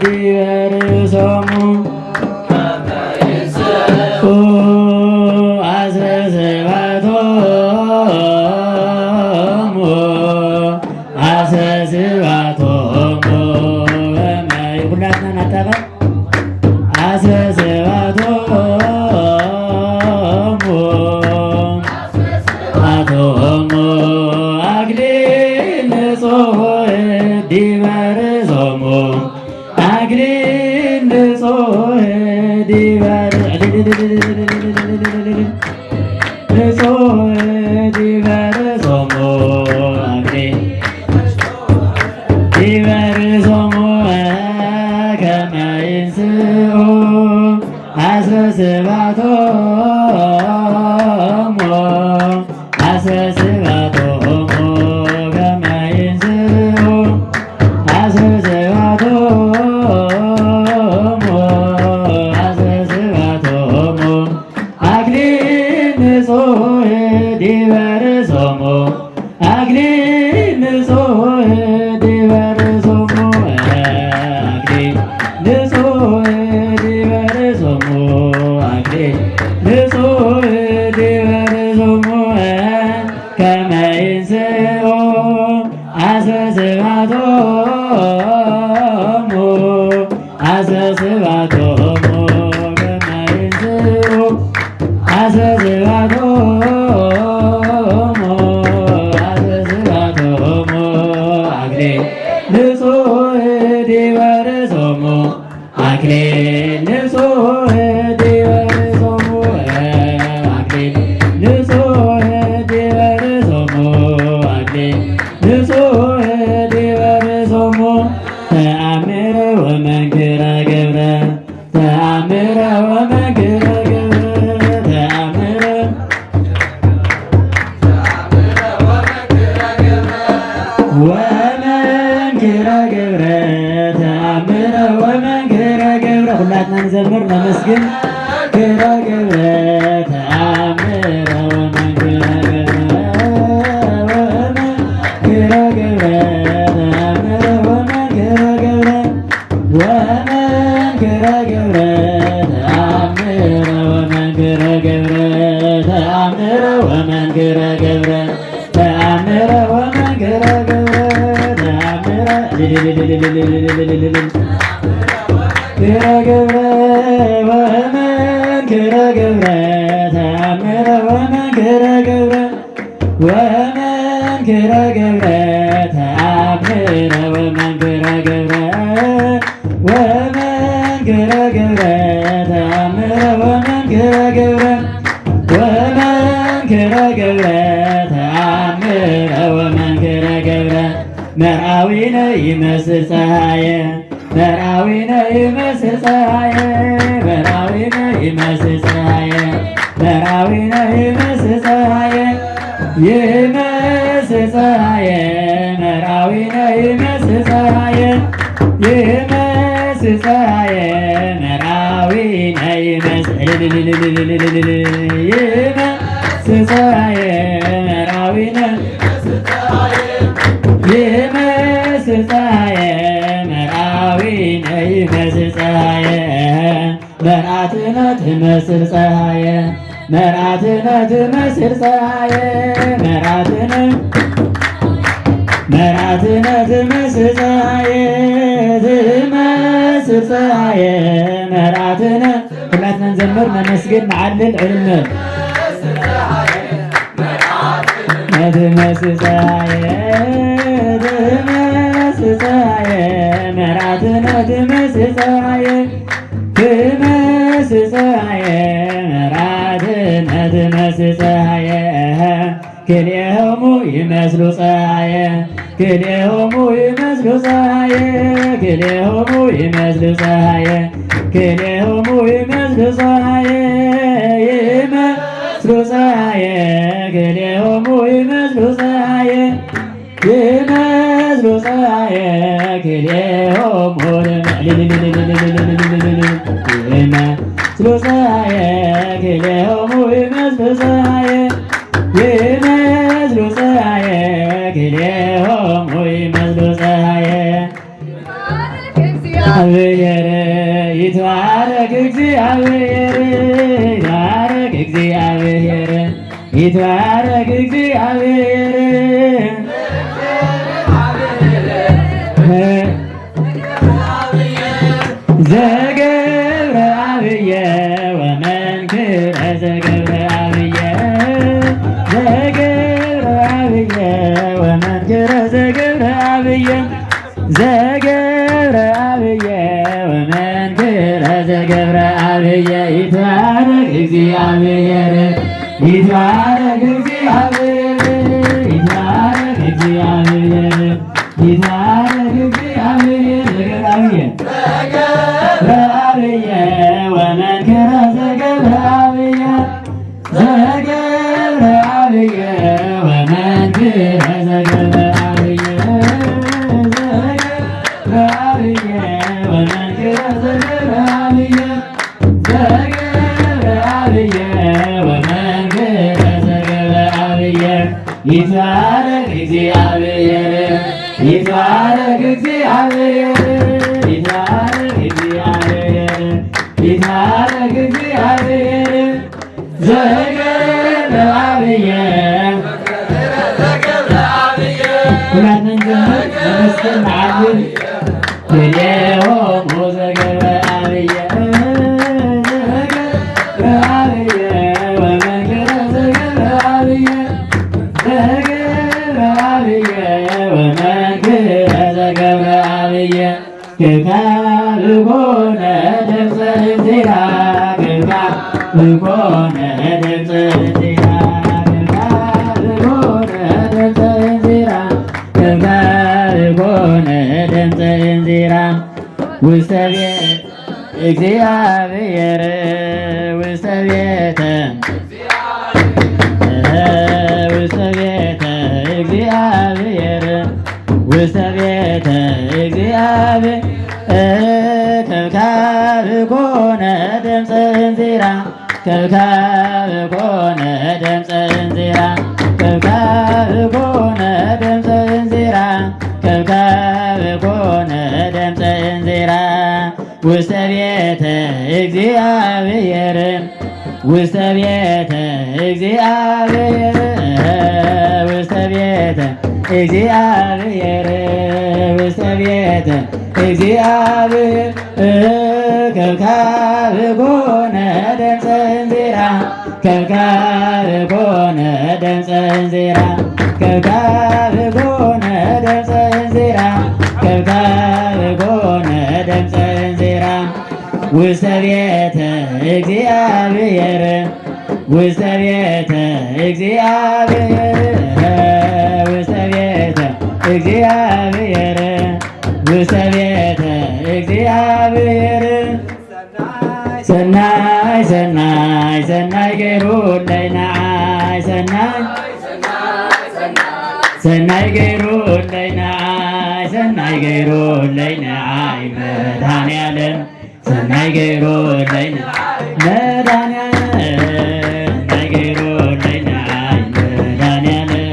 ዲበ ርእሶሙ አሰስባቶሙ አሰስባቶሙ በማይ ሁላትና ናታቀ አሰስባቶሙ አቶሙ አክሊል ንጹሕ ዲበ ርእሶሙ አክሊል ንጹሕ ዲበ ንጹሕ ዲበ ርእሶሙ አክሊል ዲበ ርእሶሙ ከመ ይንስኡ አሰስባቶሙ አሰስባቶሙ ከመ ይንስኡ አሰስባቶሙ አሰስባቶሙ አክሊል ንጹሕ ዲበ ርእሶሙ አክሊል ንጹሕ ዲበ ርእሶሙ አክሊል ንጹሕ ዲበ ርእሶሙ አክሊል ንጹሕ ዲበ ርእሶሙ ከመ ይንስኡ አሰስባቶሙ አሰስባቶሙ ከመ ይንስኡ አሰስባቶሙ አሰስባቶሙ አክሊል ንጹሕ ዲበ ርእሶሙ አክሊል ንጹሕ ዲበ ርእሶሙ አክሊል ንጹሕ ዲበ ርእሶሙ አክሊል ንጹሕ ዲበ ርእሶሙ ተአምረ ወመንክረ ገብረ ተአምረ ወመንክረ ገብረ ተአምረ ወመንክረ ገብረ ተአምረ ወመንክረ ገብረ ሁላትና ንዘምር ነመስግን ክረ ገብረ ተአምረ ወመንክረ ገብረ ወመንክረ ገብረ ተአምረ ወመንክረ ገብረ ወመንክረ ገብረ ተአምረ ወመንክረ ገብረ ተአምረ ወመንክረ ገብረ ተአምረ ወመንክረ ገብረ ተአምረ ክረ ገብረ ወመንክረ ገብረ ተአምረ ወመንክረ ገብረ ወመንክረ ገብረ ተአምረ ወመንክረ ገብረ ወመንክረ ገብረ ተአምረ ወመንክረ ገብረ ወመንክረ ገብረ ተአምረ ወመንክረ ገብረ መርአዊነ ይመስል ፀሃየ መርአዊነ ይመስል ፀሃየ መርአዊነ ይመስል ፀሃየ መርአዊነ ይመስል ፀሃየ ይመስል ፀሃየ መርአዊነ ይመስል ፀሃየ ይመስል ፀሃየ መርአዊነ ይመስል ይመስል ፀሃየ መርአዊነ ይመስል ፀሃየ መርአዊነ ይመስል ፀሃየ መርዓትነ ትመስል ፀሃየ፣ መርዓትነ ትመስል ፀሃየ፣ መርዓትነ፣ መርዓትነ ትመስል ፀሃየ፣ ትመስል ፀሃየ፣ መርዓትነ። ኩላትና ንዘምር፣ ነመስግን፣ ንዓልል፣ ዕልል ንበል። ትመስል ፀሃየ፣ ትመስል ፀሃየ፣ መርዓትነ ትመስል ፀሃየ፣ ትመስል ፀሃየ፣ መርዓትነ ትመስል ፀሃየ። ክልኤሆሙ ይመስሉ ፀሃየ፣ ክልኤሆሙ ይመስሉ ፀሃየ፣ ክልኤሆሙ ይመስሉ ፀሃየ፣ ክልኤሆሙ ይመስሉ ፀሃየ፣ ይመስሉ ፀሃየ፣ ክልኤሆሙ ይመስሉ ፀሃየ፣ ይመስሉ ፀሃየ፣ ክልኤሆሙ ይመስሉ ፀሃየ፣ ክልኤሆሙ ይመስሉ ፀሃየ፣ ይመስሉ ፀሃየ፣ ክልኤሆሙ ይመስሉ ፀሃየ። እግዚኣብሔር ይትባረክ፣ እግዚኣብሔር ይትባረክ፣ እግዚኣብሔር ይትባረክ፣ እግዚኣብሔር ዘገብረ ኣብየ ወመንክረ ዘገብረ ኣብየ፣ ዘገብረ ኣብየ ወመንክረ ዘገብረ ኣብየ፣ ዘገብረ ኣብየ ወመንክረ ዘገብረ ኣብየ። ይትባረክ እግዚኣብሔር፣ ይትባረክ እግዚኣብሔር፣ ይትባረክ እግዚኣብሔር፣ ይትባረክ እግዚኣብሔር። ዘገብረ ኣብየ፣ ዘገብረ ኣብየ ወመንክረ ዘገብረ ኣብየ፣ ዘገብረ ኣብየ ወመንክረ ዘገብረ ኣብየ፣ ዘገብረ ኣብየ ወመንክረ ዘገብረ ኣብየ፣ ዘገብረ ኣብየ ወመንክረ ዘገብረ ኣብየ። ይትባረክ እግዚኣብሔር፣ ይትባረክ እግዚኣብሔር፣ ይትባረክ እግዚኣብሔር፣ ይትባረክ እግዚኣብሔር። ዘገብረ ኣብየ። ኩላትና ንዘምር፣ ነመስግን፣ ንዓልል። ክልኤሆሙ ዘገብረ ኣብየ፣ ዘገብረ ኣብየ ወመንክረ ዘገብረ ኣብየ፣ ዘገብረ ኣብየ ወመንክረ ዘገብረ ኣብየ። ከካብ ኮነ ድምፀ እንዚራ፣ ከካብ ኮነ ድምፀ እንዚራ፣ ከካብ ኮነ ድምፀ እንዚራ፣ ከካብ ኮነ ድምፀ እንዚራ። ውስተ ቤት እግዚኣብሔር፣ ውስተ ቤተ ውስተ ቤተ እግዚኣብሔር፣ ውስተ ቤተ እግዚኣብሔር። ከብካብ ኮነ ድምፂ እንዚራ፣ ከብካብ ኮነ ድምፂ እንዚራ፣ ከብካብ ኮነ ድምፂ እንዚራ፣ ከብካብ ኮነ ድምፂ እንዚራ። ውስተ ቤተ እግዚኣብሔር፣ ውስተ ቤተ እግዚኣብሔር፣ ውስተ ቤተ እግዚኣብሔር፣ ውስተ ቤተ እግዚኣብሔር። ከብካብ ኮነ ድምፂ እንዚራ፣ ከብካብ ኮነ ድምፂ እንዚራ፣ ከብካብ ኮነ ድምፂ እንዚራ፣ ከብካብ ኮነ ድምፂ እንዚራ። ውስተ ቤተ እግዚኣብሔር፣ ውስተ ቤተ እግዚኣብሔር፣ ውስተ ቤተ እግዚኣብሔር፣ ውስተ ቤተ እግዚኣብሔር። ሰናይ ሰናይ ሰናይ ገይሩለይ ንዓይ፣ ሰናይ ሰናይ ገይሩለይ ንዓይ፣ ሰናይ ገይሩለይ ንዓይ መድኃኔዓለም። ሰናይ ገይሩለይ ንዓይ መድኃኔዓለም፣ ሰናይ ገይሩለይ ንዓይ መድኃኔዓለም።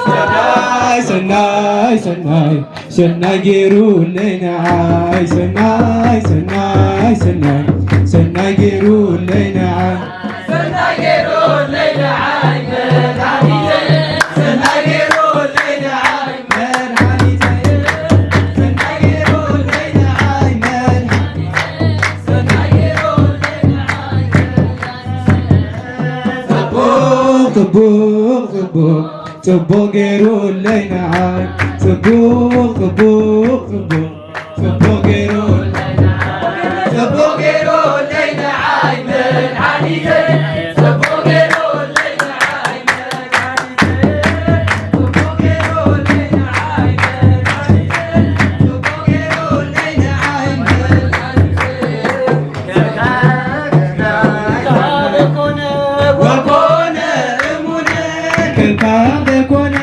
ሰናይ ሰናይ ሰናይ ሰናይ ሰናይ ገይሩለይ ንዓይ፣ ሰናይ፣ ሰናይ፣ ሰናይ፣ ሰናይ ገይሩለይ ንዓይ። ሰናይ ገይሩለይ ንዓይ መድሓኒተይ፣ ሰናይ ገይሩለይ ንዓይ መድሓኒተይ፣ ሰናይ ገይሩለይ ንዓይ መድሓኒተይ፣ ሰናይ ገይሩለይ ንዓይ መድሓኒተይ። ጽቡቕ፣ ጽቡቕ፣ ጽቡቕ፣ ጽቡቕ ገይሩለይ ንዓይ። ጽቡቕ፣ ጽቡቕ፣ ጽቡቕ፣ ጽቡቕ ገይሩለይ ንዓይ። ጽቡቕ ገይሩለይ ንዓይ መድሓኒተይ። ጽቡቕ ገይሩለይ ንዓይ መድሓኒተይ። ጽቡቕ ገይሩለይ ንዓይ መድሓኒተይ። ጽቡቕ ገይሩለይ ንዓይ መድሓኒተይ። ወኮነ እሙነ ከካበ ኮነ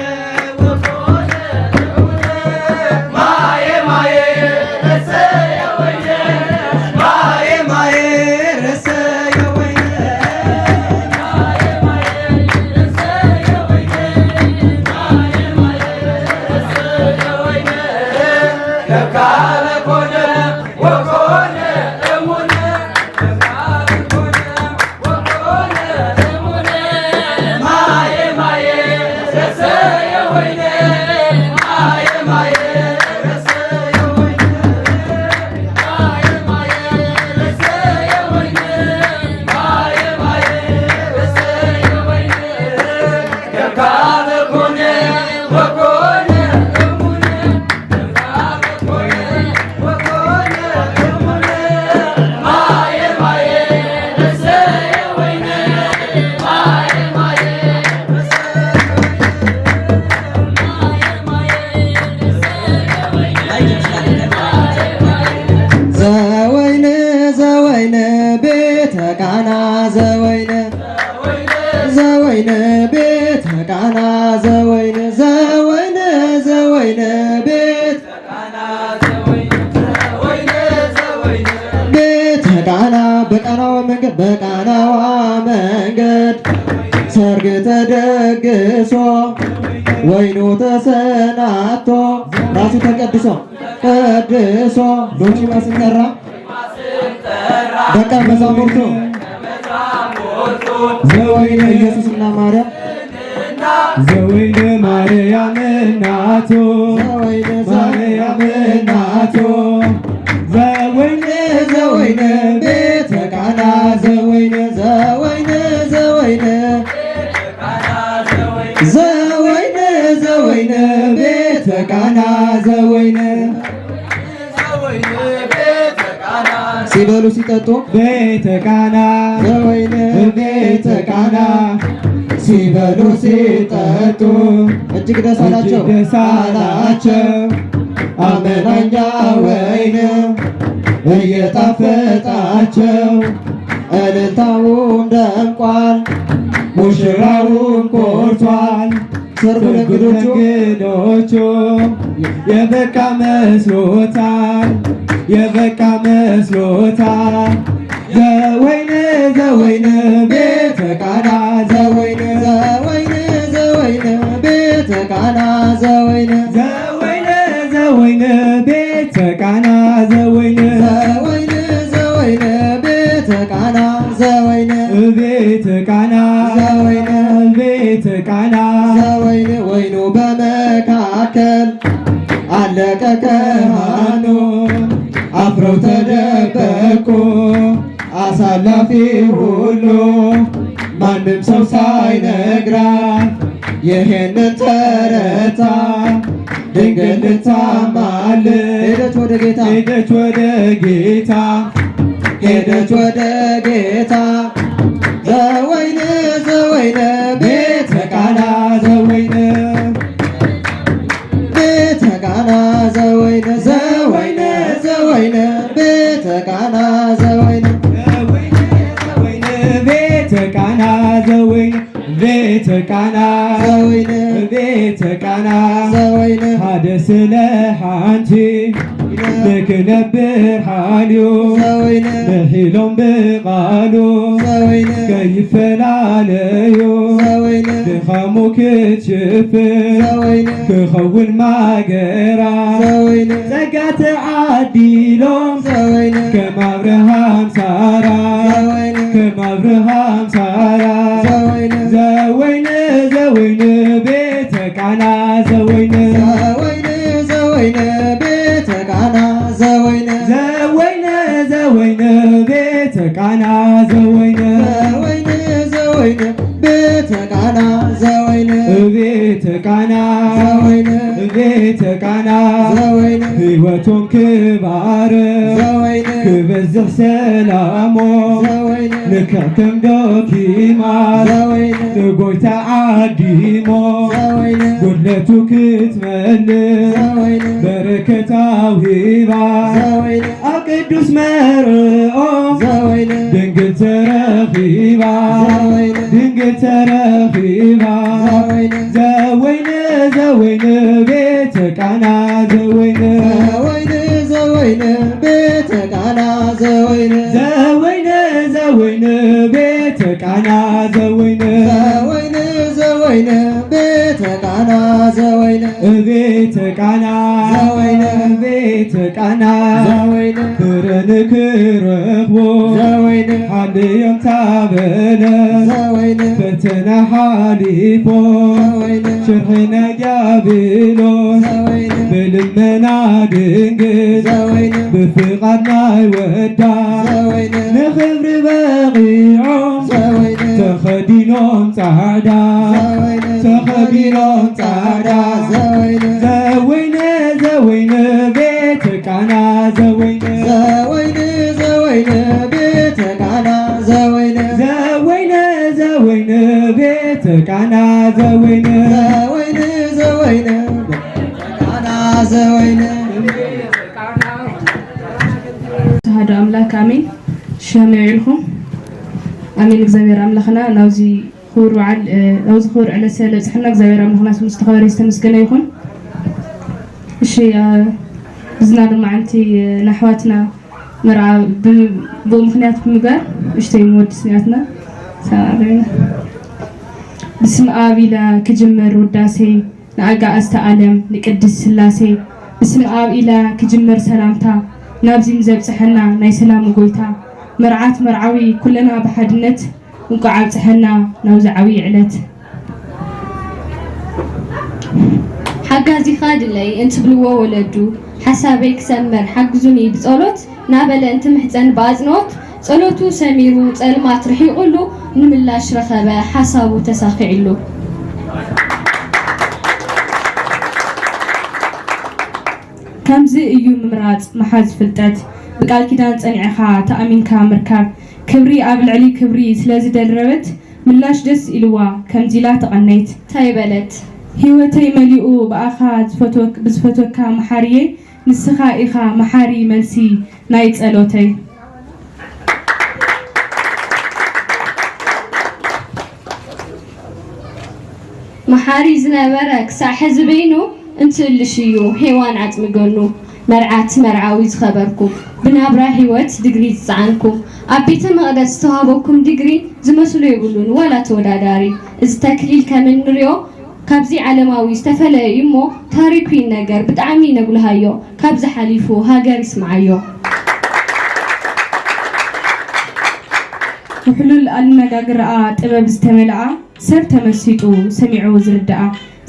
ወኮነ እሙነ ማየ ማየ ረሰየ ወይነ ማየ ማየ ረሰየ ወይነ ማየ ማየ ረሰየ ወይነ ማየ ማየ ረሰየ ወይነ ከካበ ኮነ ወኮነ እሙነ ዘወይን ዘወይን ቤተ ቃና ዘወይን ዘወይን ቤተ ቃና ዘወይን ዘወይን ዘወይን ቤት ቤተ ቃና በቃናዋ መንገድ በቃናዋ መንገድ ሰርግ ተደግሶ ወይኑ ተሰናቶ ራሱ ተቀድሶ ቀድሶ ዶችማ ስንጠራ ደቀ መዛሙርቱ ዘወይነ ኢየሱስና ማርያም ዘወይነ ማርያም እናቱ ዘወይነ ማርያም እናቱ ዘወይነ ዘወይነ ቤተ ቃና ዘወይነ ዘወይነ ዘወይነ ዘወይነ ዘወይነ ቤተ ቃና ዘወይነ ሲበሉ ሲጠጡ ቤተ ቃና ዘወይነ ቤተ ቃና ሲበሉ ሲጠጡ እጅግ ደስ አላቸው። ደስ አላቸው። አመናኛ ወይን እየጣፈጣቸው እልልታውም ደምቋል፣ ሙሽራውም ኮርቷል። ሰርጉ ለእንግዶቹ እንግዶቹ የበቃ መስሎታል፣ የበቃ መስሎታል። ዘወይን ዘወይን ቤተ ቃና ዘወይን ዘወይን ዘወይን ቤተ ቃና ዘወይን ዘወይን ዘወይን ቤተ ቃና ዘወይን ዘወይን ዘወይን ቤተ ቃና ዘወይን ቤተ ቃና ዘወይን ቤተ ቃና ዘወይን ወይኑ በመካከል አለቀ ካህኑ አፍረው ተደበቁ አሳላፊ ሁሉ ማንም ሰው ሳይነግራት ይሄንን ተረታ ድንግል ልታማልድ ሄደች ወደ ጌታ ሄደች ወደ ጌታ ሄደች ወደ ጌታ ዘወይን ዘወይን ቤተ ቃና ዘወይን ቤተ ቃና ዘወይን ዘወይን ዘወይን ቤተ ቃና ዘወይን ዘወይን ዘወይን ቤተ ቃና ዘወይን ቤተ ቃና ዘወይን ቤተ ቃና ዘወይን ሓደ ስለ ሓንቲ ንክነብር ሓልዩ ዘወይነ ምሒሎም ብቓሉ ዘወይነ ከይፈላለዩ ዘወይነ ድኻሙ ክትሽፍን ዘወይነ ክኸውን ማገራ ዘወይነ ጸጋ ተዓዲሎም ዘወይነ ከም ኣብርሃም ሳራ ዘወይነ ከም ኣብርሃም ሳራ ዘወይነ ዘወይነ ዘወይነ ቤተ ቃና ዘወይነ ዘወይነ ዘወይነ ቤተ ቃና ዘወይነ ዘወይነ ዘወይነ ቤተ ቃና ዘወይነ ዘወይነ ዘወይነ ቤተ ቃና ዘወይነ ቤተ ቃና ዘወይነ ቤተ ቃና ዘወይነ ህይወቶም ክባረ ዘወይነ ክበዝሕ ሰላሞ ዘወይነ ልክዕ ከም ዶኪማ ዘወይነ ንጎይታ ዓዲሞ ዘወይነ ጉድለቱ ክትመልእ ዘወይነ በረከት ኣውሂባ ዘወይነ ኣብ ቅዱስ መርኦ ዘወይነ ድንግል ተረኺባ ዘወይነ ድንግል ተረኺባ ዘወይነ ዘወይነ ዘወይነ ቤተ ቃና ዘወይነ ዘወይነ ዘወይነ ቤተ ቃና ዘወይነ ዘወይነ ዘወይነ ቤተ ቃና ዘወይነ ዘወይነ ዘወይነ ቤተ ቃና ዘወይነ ቤተ ቃና ዘወይነ ቤተ ቃና ዘወይነ ፍረ ንክረኽቦ ዘወይነ ሓልዮም ታበለ ዘወይነ ፈተና ሓሊፎ ዘወይነ ሽርሒ ናይ ዲያብሎስ ዘወይነ ብልመና ድንግል ዘወይነ ብፍቓድ ናይ ወዳ ዘወይነ ንኽብሪ በቒዖም ዘወይነ ተኸዲኖም ጻዕዳ ዘወይነ ተኸዲኖም ጻዕዳ ዘወይነ ዘወይነ ዘወይነ ቤተ ቃና ዘወይነ ዘወይነ ዘወይነ ቤተ ቃና ዘወይነ ዘወይነ ዘወይነ ቤተ ቃና ዘወይነ ዘወይነ ዘወይነ ቤተ ቃና ዘወይነ ተዋህዶ ኣምላክ ኣሜን። ሸመ ይልኩም ኣሜን። እግዚኣብሔር ኣምላኽና ናብዚ ክቡር በዓል፣ እ፣ ኣብዚ ክቡር ዕለት ስለ ዘብጽሐና እግዚኣብሔር ኣምላኽና ስሙ ዝተኸበረ ዝተመስገነ ይኹን። እሺ፣ እ፣ እዝና ሎማዓንቲ፣ እ፣ ንኣሕዋትና መርዓ ብ-፣ ብኡ ምኽንያት ብምግባር እሽተይ መወድስ ናትና ሰማዕና። ብስም ኣብ ኢላ ክጅመር ውዳሴ ንኣጋእዝተ ኣለም ንቅድስት ስላሴ። ብስም ኣብ ኢላ ክጅመር ሰላምታ ናብዚ ንዘብጽሐና ናይ ሰላም ጎይታ። መርዓት መርዓዊ ኩለና ብሓድነት እንቋዕ ኣብጽሐና ናብዚ ዓብዪ ዕለት። ሓጋዚኻ ድለይ እንትብልዎ ወለዱ፣ ሓሳበይ ክሰምር ሓግዙኒ ብጸሎት ናበለ እንትምሕጸን ብኣጽንኦት፣ ጸሎቱ ሰሚሩ ጸልማት ርሒቑሉ፣ ንምላሽ ረኸበ ሓሳቡ ተሳኺዕሉ። ከምዚ እዩ ምምራጽ መሓዝ ፍልጠት፣ ብቃል ኪዳን ጸኒዕኻ ተኣሚንካ ምርካብ፣ ክብሪ ኣብ ልዕሊ ክብሪ ስለ ዝደረበት፣ ምላሽ ደስ ኢልዋ ከምዚ ኢላ ተቐነየት። እንታይ በለት? ህይወተይ መሊኡ ብኣኻ ዝፈትወክ-፣ ብዝፈትወካ መሓርየይ፣ ንስኻ ኢኻ መሓሪ መልሲ ናይ ጸሎተይ። መሓሪ ዝነበረ ክሳዕ ሕዚ በይኑ እንትእልሽ እዩ ሄዋን ዓጽሚ ገኑ። መርዓት መርዓዊ ዝኸበርኩም፣ ብናብራ ህይወት ድግሪ ዝጸዓንኩም፣ ኣብ ቤተ መቕደስ ዝተዋህበኩም ድግሪ ዝመስሎ የብሉን ዋላ ተወዳዳሪ። እዚ ተክሊል ከም እንሪኦ ካብዚ ዓለማዊ ዝተፈለየ እዩ እሞ ታሪኩ ይነገር ብጣዕሚ ነጉልሃዮ። ካብዚ ሓሊፉ ሃገር ይስምዓዮ። ውሕሉል ኣነጋግርኣ ጥበብ ዝተመልኣ ሰብ ተመሲጡ ሰሚዑ ዝርድኣ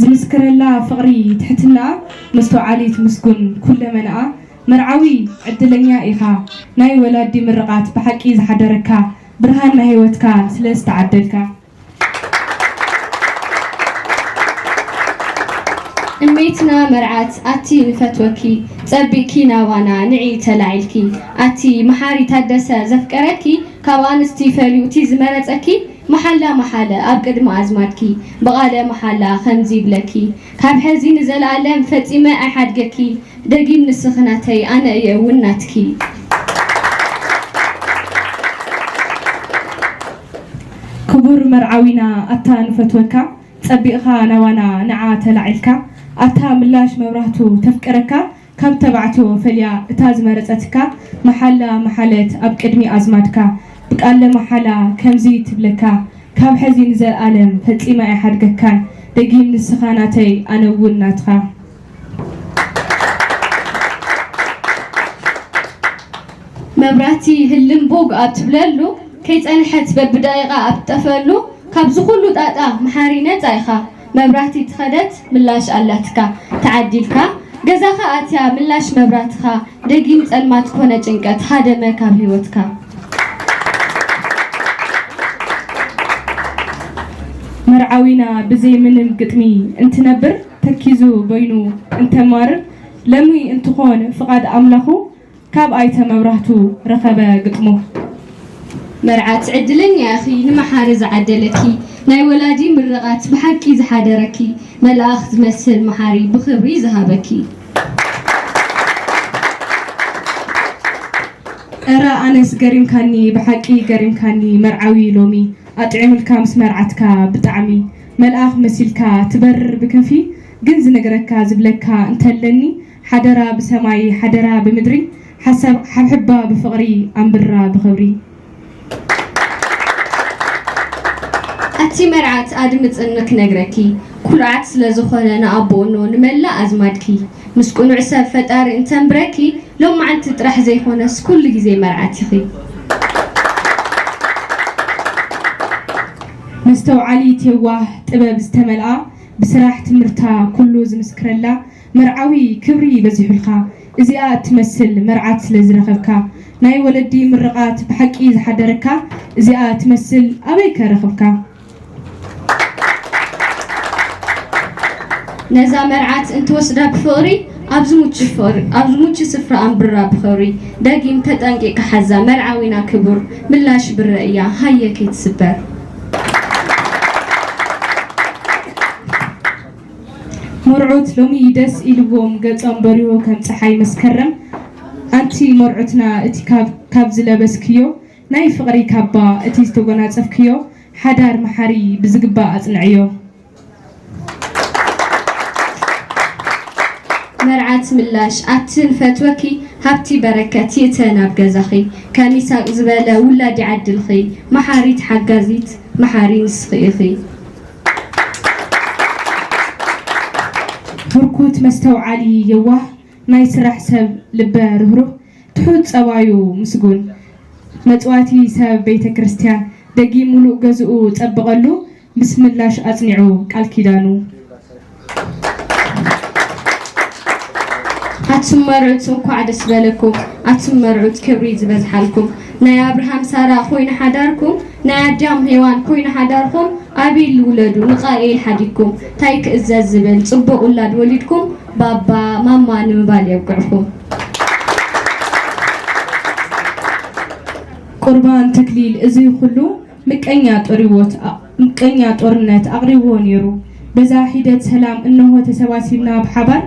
ዝምስክረላ ፍቕሪ ትሕትናኣ መስተውዓሊት ምስጉን ኩለመናኣ መርዓዊ ዕድለኛ ኢኻ ናይ ወላዲ ምርቓት ብሓቂ ዝሓደረካ ብርሃን ናይ ህይወትካ ስለ ዝተዓደልካ። እሜትና መርዓት ኣቲ ንፈትወኪ ጸቢቕኪ ናባና ንዒ ተላዒልኪ ኣቲ መሓሪ ታደሰ ዘፍቀረኪ ካብ ኣንስቲ ፈልዩ እቲ ዝመረጸኪ መሓላ መሓለ ኣብ ቅድሚ ኣዝማድኪ ብቓለ መሓላ ከምዚ ይብለኪ ካብ ሕዚ ንዘለኣለም ፈጺመ ኣይሓድገኪ ደጊም ንስኺ ናተይ ኣነ እየ እውን ናትኪ። ክቡር መርዓዊና ኣታ ንፈትወካ ጸቢቕኻ ናባና ንዓ ተላዒልካ ኣታ ምላሽ መብራህቱ ተፍቅረካ ካብ ተባዕትዮ ፈልያ እታ ዝመረጸትካ፣ መሓላ መሓለት ኣብ ቅድሚ ኣዝማድካ፣ ብቃለ መሓላ ከምዚ ትብለካ፣ ካብ ሕዚ ንዘልኣለም ፈጺመ ኣይሓድገካን፣ ደጊም ንስኻ ናተይ ኣነ እውን ናትኻ። መብራህቲ ህልም ቦግ ኣብ ትብለሉ፣ ከይጸንሐት በብደቂቓ ኣብ ትጠፍኣሉ፣ ካብዚ ኩሉ ጣጣ መሓሪ ነጻ ኢኻ። መብራህቲ ትኸደት ምላሽ ኣላትካ፣ ተዓዲልካ። ገዛኻ ኣትያ ምላሽ መብራትኻ፣ ደጊም ጸልማት ኮነ ጭንቀት ሃደመ ካብ ህይወትካ። መርዓዊና ብዘይ ምንም ግጥሚ እንትነብር፣ ተኪዙ በይኑ እንተማርር፣ ለሚ እንትኾን ፍቓድ ኣምላኹ፣ ካብ ኣይተ መብራህቱ ረኸበ ግጥሙ። መርዓት ዕድለኛ ኢኺ ንመሓሪ ዝዓደለኪ፣ ናይ ወላዲ ምርቓት ብሓቂ ዝሓደረኪ፣ መልኣኽ ዝመስል መሓሪ ብኽብሪ ዝሃበኪ። እረ ኣነስ ገሪምካኒ ብሓቂ ገሪምካኒ መርዓዊ ሎሚ ኣጥዒሙልካ ምስ መርዓትካ ብጣዕሚ መልኣኽ መሲልካ ትበርር ብክንፊ ግን ዝነግረካ ዝብለካ እንተለኒ ሓደራ ብሰማይ ሓደራ ብምድሪ ሓሳብ ሓብሕባ ብፍቕሪ ኣንብራ ብኽብሪ። ኣቲ መርዓት ኣድምጽኒ ክነግረኪ ኩርዓት ስለ ዝኾነ ንኣቦ እኖ ንመላእ ኣዝማድኪ ምስ ቅኑዕ ሰብ ፈጣሪ እንተንብረኪ ሎማዓንቲ ጥራሕ ዘይኮነስ ኩሉ ግዜ መርዓት ኢኺ። መስተውዓሊት የዋህ ጥበብ ዝተመልኣ ብስራሕ ትምህርታ ኩሉ ዝምስክረላ መርዓዊ ክብሪ በዚሑልካ እዚኣ እትመስል መርዓት ስለ ዝረኸብካ ናይ ወለዲ ምርቓት ብሓቂ ዝሓደረካ እዚኣ እትመስል ኣበይ ከ ረኸብካ? ነዛ መርዓት እንትወስዳ ብፍቕሪ ኣብዚ ሙች ፍቕሪ ኣብዚ ሙች ስፍራ ኣንብራ ብኽብሪ ደጊም ተጠንቂቕ ሓዛ መርዓዊና ክቡር ምላሽ ብረ እያ ሃየ ከይትስበር። መርዑት ሎሚ ደስ ኢልዎም ገጾም በሪሁ ከም ጸሓይ መስከረም። ኣንቲ መርዑትና እቲ ካብ ካብ ዝለበስክዮ ናይ ፍቕሪ ካባ እቲ ዝተጎናጸፍክዮ ሓዳር መሓሪ ብዝግባእ ኣጽንዕዮ። መርዓት ምላሽ ኣቲ ንፈትወኪ ሃብቲ በረከት ይእተ ናብ ገዛኺ ከም ይሳቅ ዝበለ ውላድ ይዓድልኺ መሓሪት ሓጋዚት መሓሪ ንስኺ ኢኺ። ህርኩት መስተውዓሊ የዋህ ናይ ስራሕ ሰብ ልበ ርህሩህ ትሑት ጸባዩ ምስጉን መጽዋቲ ሰብ ቤተ ክርስቲያን ደጊም ሙሉእ ገዝኡ ጸብቐሉ ምስ ምላሽ ኣጽኒዑ ቃል ኪዳኑ። ኣቱም መርዑት እንኳዕ ደስ በለኩም ኣቱም መርዑት ክብሪ ዝበዝሓልኩም ናይ ኣብርሃም ሳራ ኮይኑ ሓዳርኩም ናይ ኣዳም ሄዋን ኮይኑ ሓዳርኩም ኣቤል ውለዱ ንቃኤል ሓዲግኩም ታይ ክእዘዝ ዝብል ጽቡቕ ውላድ ወሊድኩም ባባ ማማ ንምባል የብቅዕኩም። ቁርባን ተክሊል እዚ ኩሉ ምቀኛ ጦርዎት ምቀኛ ጦርነት ኣቕሪብዎ ነይሩ። በዛ ሒደት ሰላም እነሆ ተሰባሲብና ብሓባር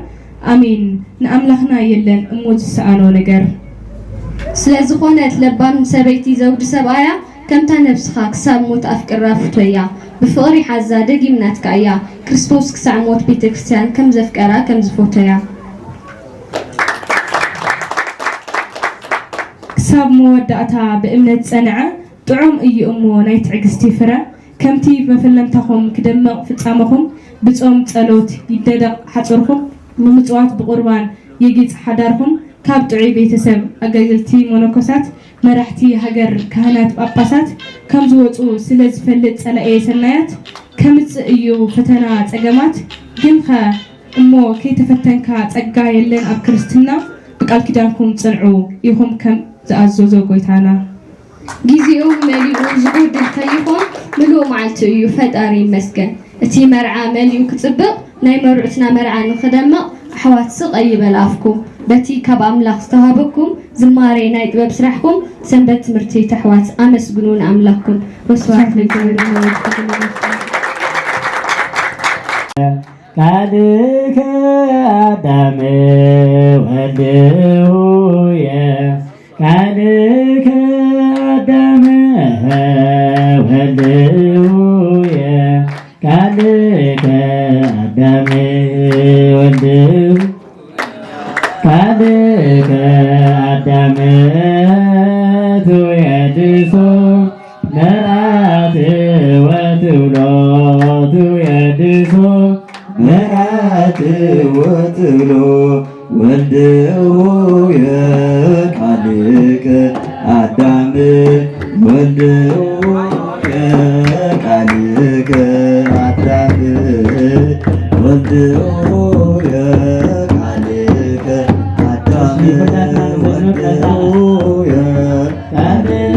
ኣሜን ንኣምላኽና የለን እሞ ዝሰኣኖ ነገር። ስለዝኾነት ለባም ሰበይቲ ዘውዲ ሰብኣያ ከምታ ነብስኻ ክሳብ ሞት ኣፍቅራ ፍቶያ ብፍቕሪ ሓዛ ደጊም ናትካ እያ ክርስቶስ ክሳዕ ሞት ቤተክርስትያን ከም ዘፍቀራ ከም ዝፎተያ። ክሳብ መወዳእታ ብእምነት ዝጸንዐ ጥዑም እዩ እሞ ናይ ትዕግስቲ ፍረ፣ ከምቲ መፈለምታኹም ክደምቕ ፍጻመኹም፣ ብጾም ጸሎት ይደደቕ ሓጹርኩም፣ ብምጽዋት ብቑርባን የጊጽ ሓዳርኩም፣ ካብ ጥዑይ ቤተሰብ ኣገልገልቲ መነኮሳት፣ መራሕቲ ሃገር ካህናት ጳጳሳት፣ ከም ዝወጹ ስለ ዝፈልጥ ጸላኤ ሰናያት፣ ከምጽእ እዩ ፈተና ጸገማት፣ ግንኸ እሞ ከይተፈተንካ ጸጋ የለን ኣብ ክርስትና፣ ብቃል ኪዳንኩም ጽንዑ ኢኹም ከም ዝኣዘዞ ጎይታና። ጊዜኡ መሊኡ ዝጎድል ከይኾን ምሉእ መዓልቲ እዩ ፈጣሪ ይመስገን እቲ መርዓ መሊኡ ክጽብቕ ናይ መርዑትና መርዓ ንኽደምቕ ኣሕዋት ስቕ ኣይበል ኣፍኩም በቲ ካብ ኣምላኽ ዝተዋህበኩም ዝማሬ ናይ ጥበብ ስራሕኩም ሰንበት ትምህርቲ ተሕዋት ኣመስግኑ ንኣምላኽኩም ወስብሐት ለእግዚኣብሔር። ቃልከ ኣዳም ወልድውየ ቃልከ ኣዳም ወልድውየ ቃልከ ኣዳም ወልድው ዓመት የድሶ መርዓት ወትብሎ ትየድሶ መርዓት ወትብሎ ወልድ ሆየ ቃልከ አዳም ወልድ ሆየ ቃልከ አዳም ወልድ ሆየ ቃልከ አዳም ወልድ ሆየ ቃልከ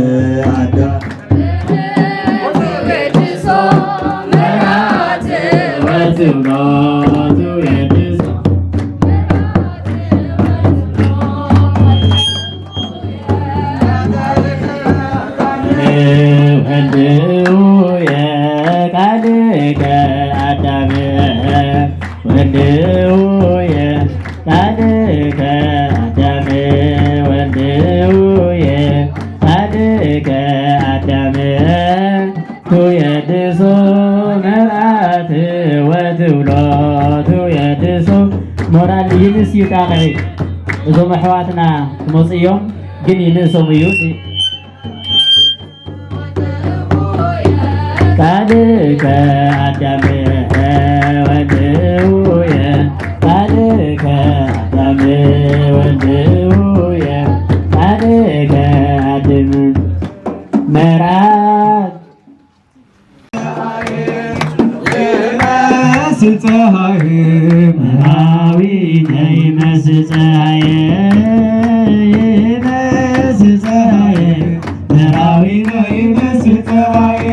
አዳም ወልድውየ ቃልከ አዳም ወልድውየ ቃልከ አዳም ወልድውየ ቃልከ አዳም ቱየድሶ መርዓት ወትብሎ ቱየድሶ ሞራል ይንስ እዩ ጣቕዒ እዞም ኣሕዋትና ክመፁ እዮም ግን ይንሶም እዩ ቃልከ አዳም ወልድውየ ቃልከ አዳም ወልድውየ ቃልከ አድም መርዓት ይመስል ፀሐየ መራዊነ ይመስል ፀሐየ ይመስል ፀሐየ መራዊነ ይመስል ፀሐየ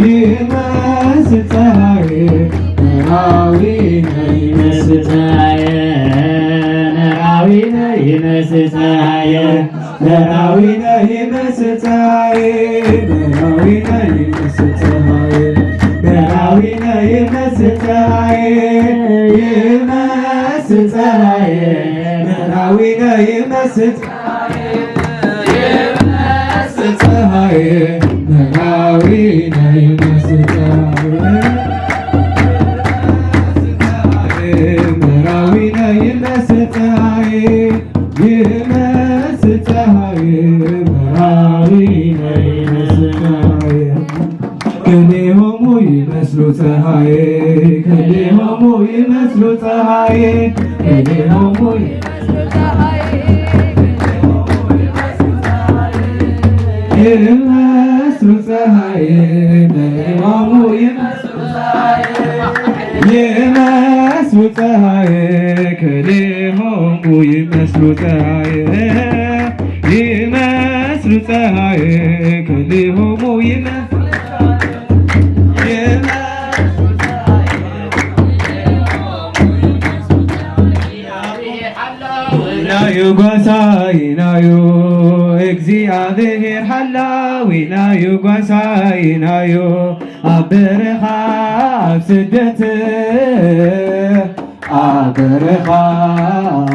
ይመስል ፀሐየ መራዊነ ይመስል ፀሐየ መራዊነ ይመስል ፀሐየ መራዊነ ይመስል ፀሐየ መራዊነ ይመስል ፀሐየ መራዊነ ይመስል ፀሐየ ይመስል ፀሐየ መራዊነ ይመስል ፀሐየ መራዊነ ይመስል ፀሐየ መራዊነ ይመስል ፀሐየ ይመስል ፀሐየ መራዊነ ይመስል ፀሐየ ክልኤሆሙ ይመስሉ ፀሐየ ክልኤሆሙ ይመስሉ ፀሐየ ክልኤሆሙ ይመስሉ ፀሐየ ክልኤሆሙ ይመስሉ ይመስሉ ፀሐየ ክልኤሆሙ ይመስሉ ፀሐየ ይመስሉ ፀሐየ ክልኤሆሙ ይመስሉ ናዩ ጓሳይናዩ እግዚኣብሔር ሓላዊናዩ ጓሳይናዩ ኣብ በረኻ ኣብ ስደት ኣብ በረኻ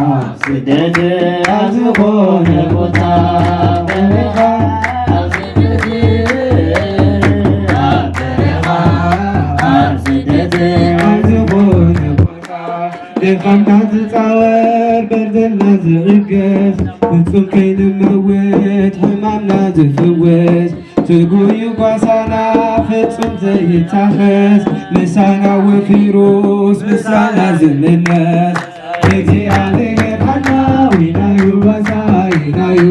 ኣብ ስደት ኣብ ዝኾነ ቦታ በረኻ ኣብ ስደት ኣብ በረኻ ኣብ ስደት ኣብ ዝኾነ ቦታ ድኻምና ዝፃወር በደልና ዝእገስ ፍጹም ከይንመውት ሕማምና ዝፍወስ ትጉዩ ጓሳና ፍጹም ዘይታኸስ ምሳና ወፊሩስ ምሳና ዝምለስ እግዚኣብሔር ሓላዊናዩ ጓሳይናዩ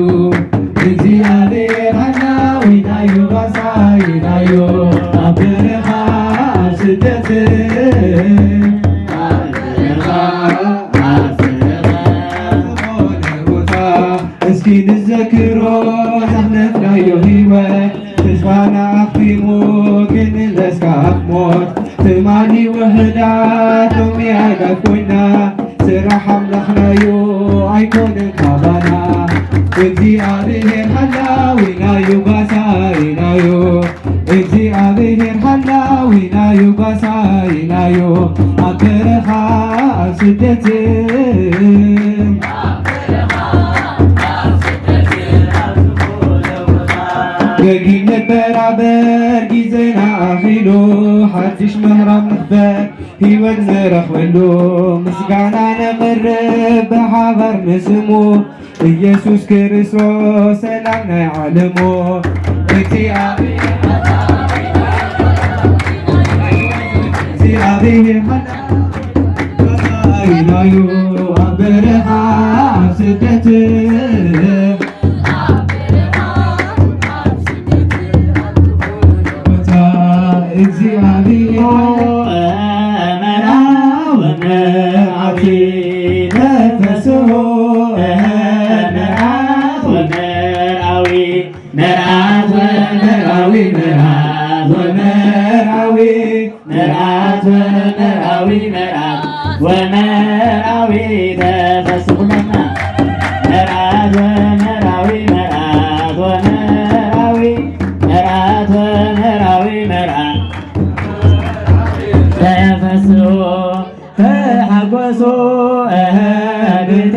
እግዚኣብሔር ሓላዊናዩ ጓሳይናዩ ኣብ በረኻ ኣብ ስደት ኣብ በረኻ ኣብ በረኻ ዝኾነ ቦታ እስኪ ንዘክሮ ዘሕለፍናዮ ህይወት ተስፋና ኣኽቲሙ ክንለስ ካብ ሞት ትማሊ ውሕዳት ሎሚ ኣጋፍ ኮይና ስራሕ ኣምላኽናዮ ኣይኮነን ካባና እግዚኣብሔር ሓላዊናዮ ጓሳይናዮ እግዚኣብሔር ሓላዊናዮ ጓሳይናዮ ኣብ በረኻ ኣብ ስደት ደጊም ንበራበር ጊዜና ኣኺሉ ሓድሽ ምዕራፍ ንኽፈት ህይወት ንረኽበሉ ምስጋና ነቕርብ ብሓባር ንስሙ ኢየሱስ ክርስቶስ ሰላም ናይ ዓለሞ እግዚኣብሔር ሓላይናዩ ኣብ በረኻ ኣብ ስደት እግዚኣብሔር መርዓዊ መርዓዊ ተፈስሑ መርዓት ወመርዓዊ መርዓት ወመርዓዊ መርዓት ወመርዓዊ መርዓት ወመርዓዊ መርዓት ወመርዓዊ ተፈስሑ ኩለና መርዓት ወመርዓዊ መርዓት ወመርዓዊ መርዓት ወመርዓዊ መርዓት ተፈስሑ ተሓጎሱ እህ ቤተ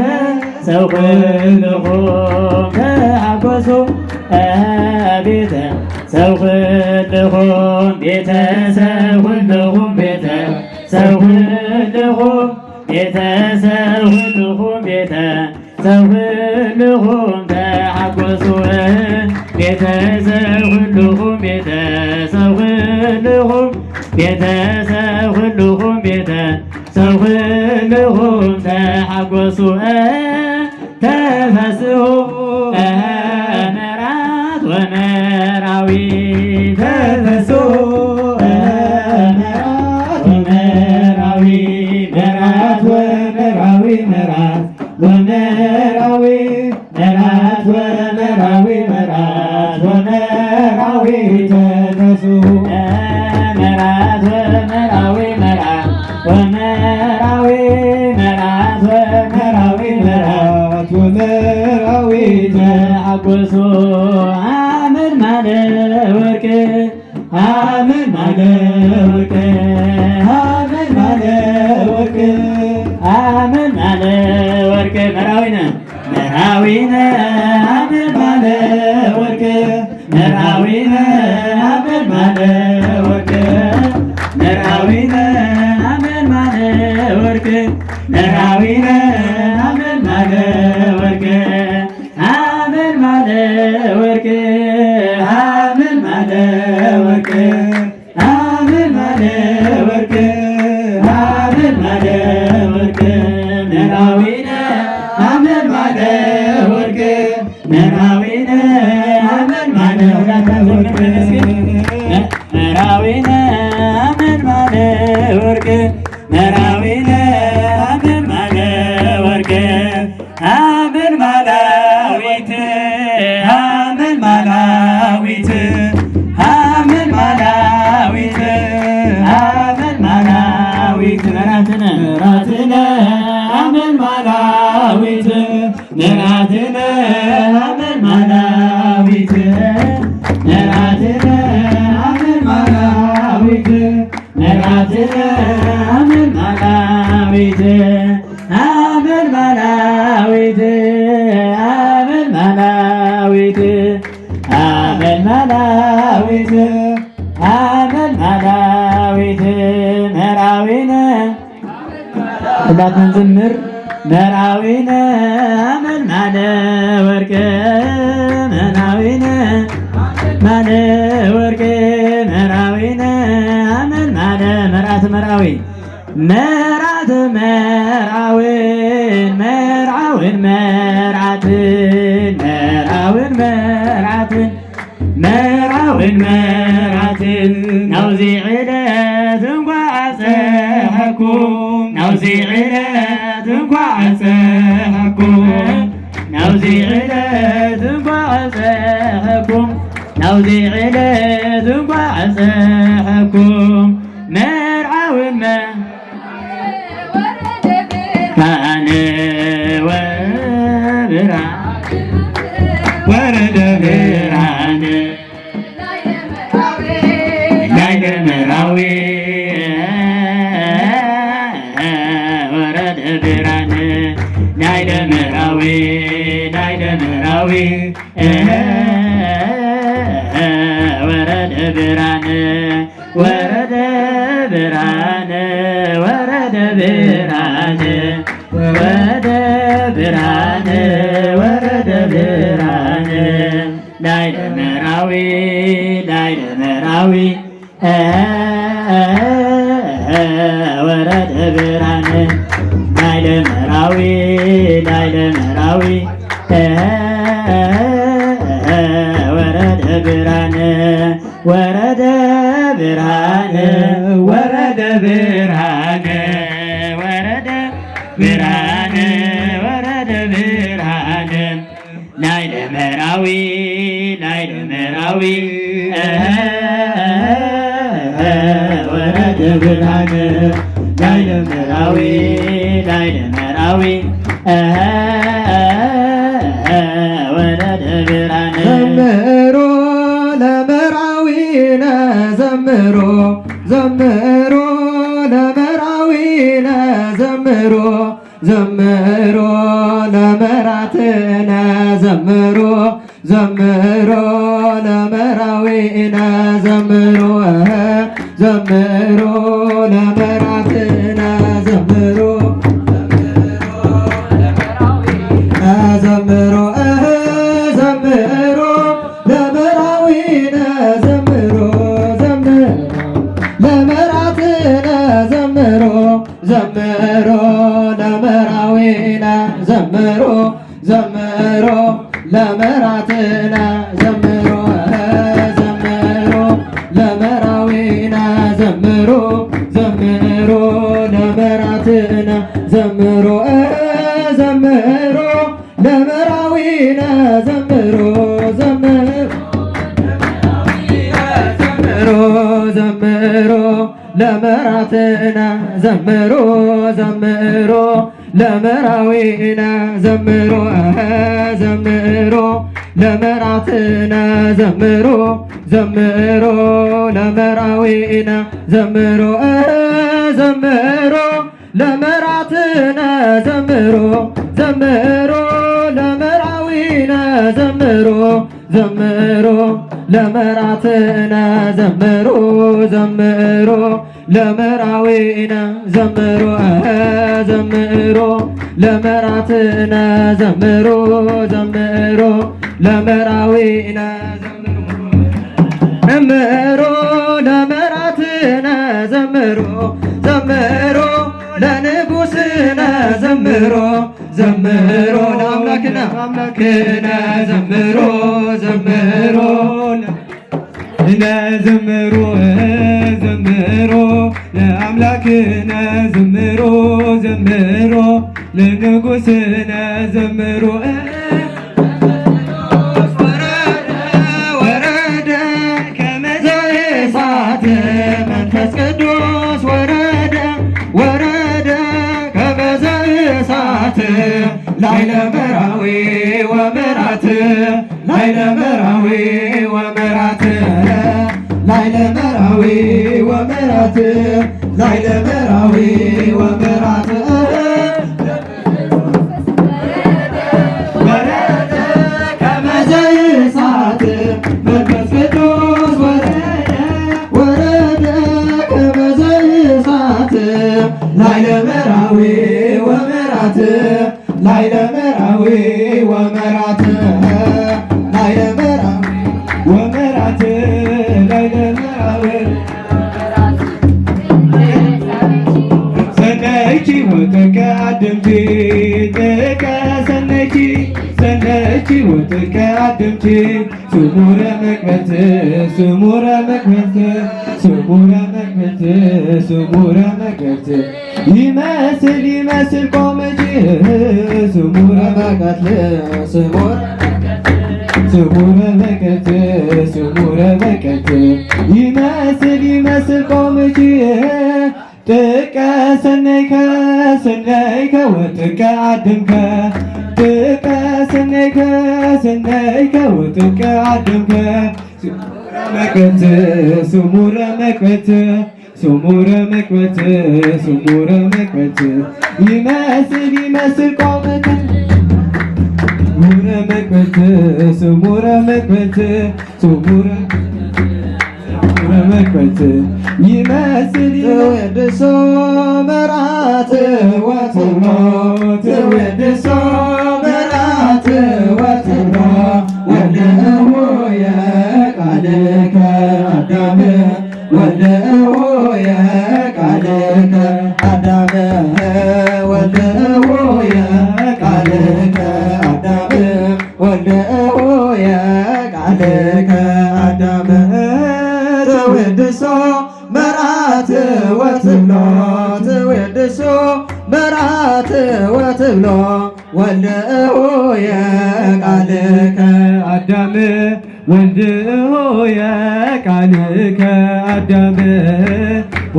ሰብ ኩልኹም ተሓጎሱ እህ ቤተ ሰብ ኩልኹም ቤተ ሰብ ኩልኹም ቤተ ሰብ ኩልኹም ቤተ ሰብ ኩልኹም ቤተ ሰብ ኩልኹም ተሓጎሱ ቤተሰብ ኩልኹም ቤተሰብ ኩልኹም ቤተሰብ ኩልኹም ቤተሰብ ኩልኹም ተሓጎሱ ተፈስሑ መራት ወመራዊ ተፈስሑ መራት ወመራዊ መራት ወመራዊ መራት ወመራዊ መራት ወመራዊ መራት ወመራዊ ተፈስሑ መራት ወመራዊ መራት ወመራዊ መራት ወመራዊ መራት ወመራዊ ተሓጎሱ ኣመልማለ ወርቅ ኣመልማለ ወርቅ ኣመልማለ ወርቅ ኣመልማለ ወርቅ መራዊነ መራዊነ ኣመልማለ ወርቅ መራዊነ ኣመልማለ ወርቅ መራዊነ ኣመልማለ ወርቅ መራዊነ ኣመልማለ ወርቅ ኣመልማለ ወርቅ ኣመልማለ ወርቅ ኣመልማለ ወርቅ ኣመልማለ ወርቅ መራዊነ ኣመልማለ ወርቅ መራዊነ ኣመልማለ ወርቅ መራዊነ ኣመልማለ ወርቅ መራዊነ ኣመልማለ ወርቅ ኣመልማላዊት ኣመልማላዊት ኣመልማላዊት ኣመልማላዊት መራትነ መራትነ ኣመልማላዊት መራትነ ኣመልማላዊት መራትነ ኣመልማላዊት መራትነ ኣመልማላዊት ኣመልማላዊት ኣመልማላዊት ኣመልማላዊት ኣመልማላዊት መራዊነ ኩላትና ንዘምር። መራዊነ ኣመልማለ ወርቅ መራዊነ ማለ ወርቅ መራዊነ ኣመልማለ መርዓት መርዓዊ መርዓት መርዓውን መርዓውን መርዓትን መርዓውን መርዓትን መርዓውን መርዓትን ናውዚ ዕለት እንኳዕ ኣጸሓኩም ናውዚ ዕለት እንኳዕ ኣጸሓኩም ናውዚ ዕለት እንኳዕ ኣጸሓኩም ናውዚ ዕለት እንኳዕ ኣጸሓኩም መርዓውን መ ኣነ ወብራ ወረደ ብርሃን ናይ ደመራዊ ወረደ ብርሃን ናይ ደመራዊ ናይ ደመራዊ ወረደ ብርሃን ወረደ ብርሃን ወረደ ብርሃን ወረደ ብርሃን ብርሃን ላዕለ መራዊ ላዕለ መራዊ ወረደ ብርሃን ላዕለ መራዊ ላዕለ መራዊ ወረደ ብርሃን ወረደ ብርሃን ወረደ ብርሃን ወረደ ብርሃን ወረደ ብርሃን ላዕለ መራዊ ላዕለ መራዊ ወረደ ብርሃን ላዕለ መራዊ ላዕለ መራዊ ወረደ ብርሃን ዘምሮ ለመራዊነ ዘምሮ ዘምሮ ለመራዊነ ዘምሮ ዘምሮ ለመራትነ ዘምሮ ዘምሮ ለመራዊነ ዘምሮ ዘምሮ ለመራትነ ዘምሮ ዘምሮ ዘምሮ ለመራዊነ ዘምሮ ዘምሮ ለመራትነ ዘምሮ ዘምሮ ለመራዊነ ዘምሮ ዘምሮ ለመራትነ ዘምሮ ዘምሮ ለመራዊነ ዘምሮ ዘምሮ ለመራትነ ዘምሮ ዘምሮ ለመራዊነ ዘምሮ ዘምሮ ዘምሮ ለመራትነ ዘምሮ ዘምሮ ለመራዊነ ዘምሮ ዘምሮ ለመራትነ ዘምሮ ዘምሮ ለመራዊነ ዘምሮ ዘምሮ ለመራትነ ዘምሮ ዘምሮ ለመራዊነ ዘምሮ ዘምሮ ለመራትነ ዘምሮ ዘምሮ ለመራዊነ ዘምሮ ዘምሮ ለመራትነ ዘምሮ ዘምሮ ለመራዊነ ዘምሮ ለመራትነ ዘምሮ ዘምሮ ለንጉስነ ዘምሮ ዘምሮ ለአምላክነ አምላክነ ዘምሮ ዘምሮ ለዘምሮ ዘምሮ ለአምላክነ ዘምሮ ዘምሮ ለንጉስነ ዘምሮ ወረደ ወረደ ከመዘ እሳት መንፈስ ቅዱስ ወረደ ወረደ ከመዘ እሳት ላዕለ መራዊ ወመራት ላዕለ መራዊ ወመራት ላዕለ መራዊ ወመራት ላዕለ መራዊ ወመራት ወረደ ከመዘ እሳት መንፈስ ቅዱስ ወረደ ወረደ ከመዘ እሳት ላዕለ መራዊ ወመራት ላዕለ መራዊ ወመራት ላዕለ መራዊ ወመራት ላዕለ መራዊ ሰነይኪ ወጥከ አድምቲ ጥከ ሰነይኪ ሰነይኪ ወጥከ አድምቲ ስሙረ መቅበልት ስሙረ መቅበልት ስሙረ መቅበልት ስሙረ መቅበልት ይመስል ይመስል ቆመጂ ስሙረ መቅበልት ስሙረ ስሙረ መቅበልት ስሙረ መቅበልት ይመስል ይመስል ቆመጂ ጥቀ ሰነይከ ሰነይከ ወጥቀ ዓድምከ ጥቀ ሰነይከ ሰነይከ ወጥቀ ዓድምከ ስሙረ መቅበልት ስሙረ መቅበልት ስሙረ መቅበልት ስሙረ መቅበልት ይመስል ይመስል ቆመት ስሙረ መቅበልት ስሙረ መቅበልት ስሙረ ስሙረ መቅበልት ይመስል ትውድሶ መራት ወትሞ ትውድሶ መራት ወትብሎ ወልደ ሆየ ቃልከ አዳም ወልደ ሆየ ቃልከ አዳም ወልደ ሆየ ቃልከ አዳም ወልደ ሆየ ቃልከ አዳም ትውድሶ መርዓት ወትብሎ ትውድሶ መርዓት ወትብሎ ወልደ ሆየ ቃልከ አዳም ወልደ ሆየ ቃልከ አዳም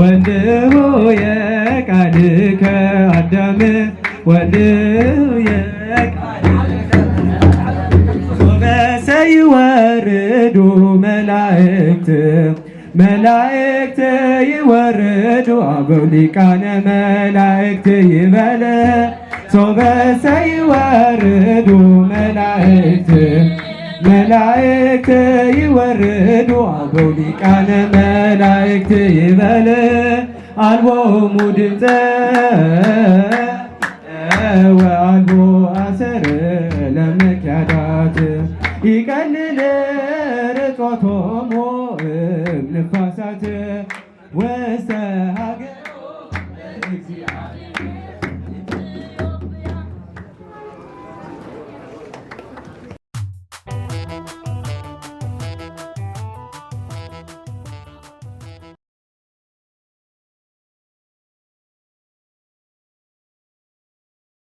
ወልደ ሆየ ቃልከ አዳም ወልደ ሆየ ቃልከ ሶበ ሰይወርዱ መላእክት መላእክት ይወርዱ አበው ሊቃነ መላእክት ይበል ሶበ ሰይወርዱ መላእክት መላእክት ይወርዱ አበው ሊቃነ መላእክት ይበል አልቦሙ ድምፀ ወአልቦ አሰረ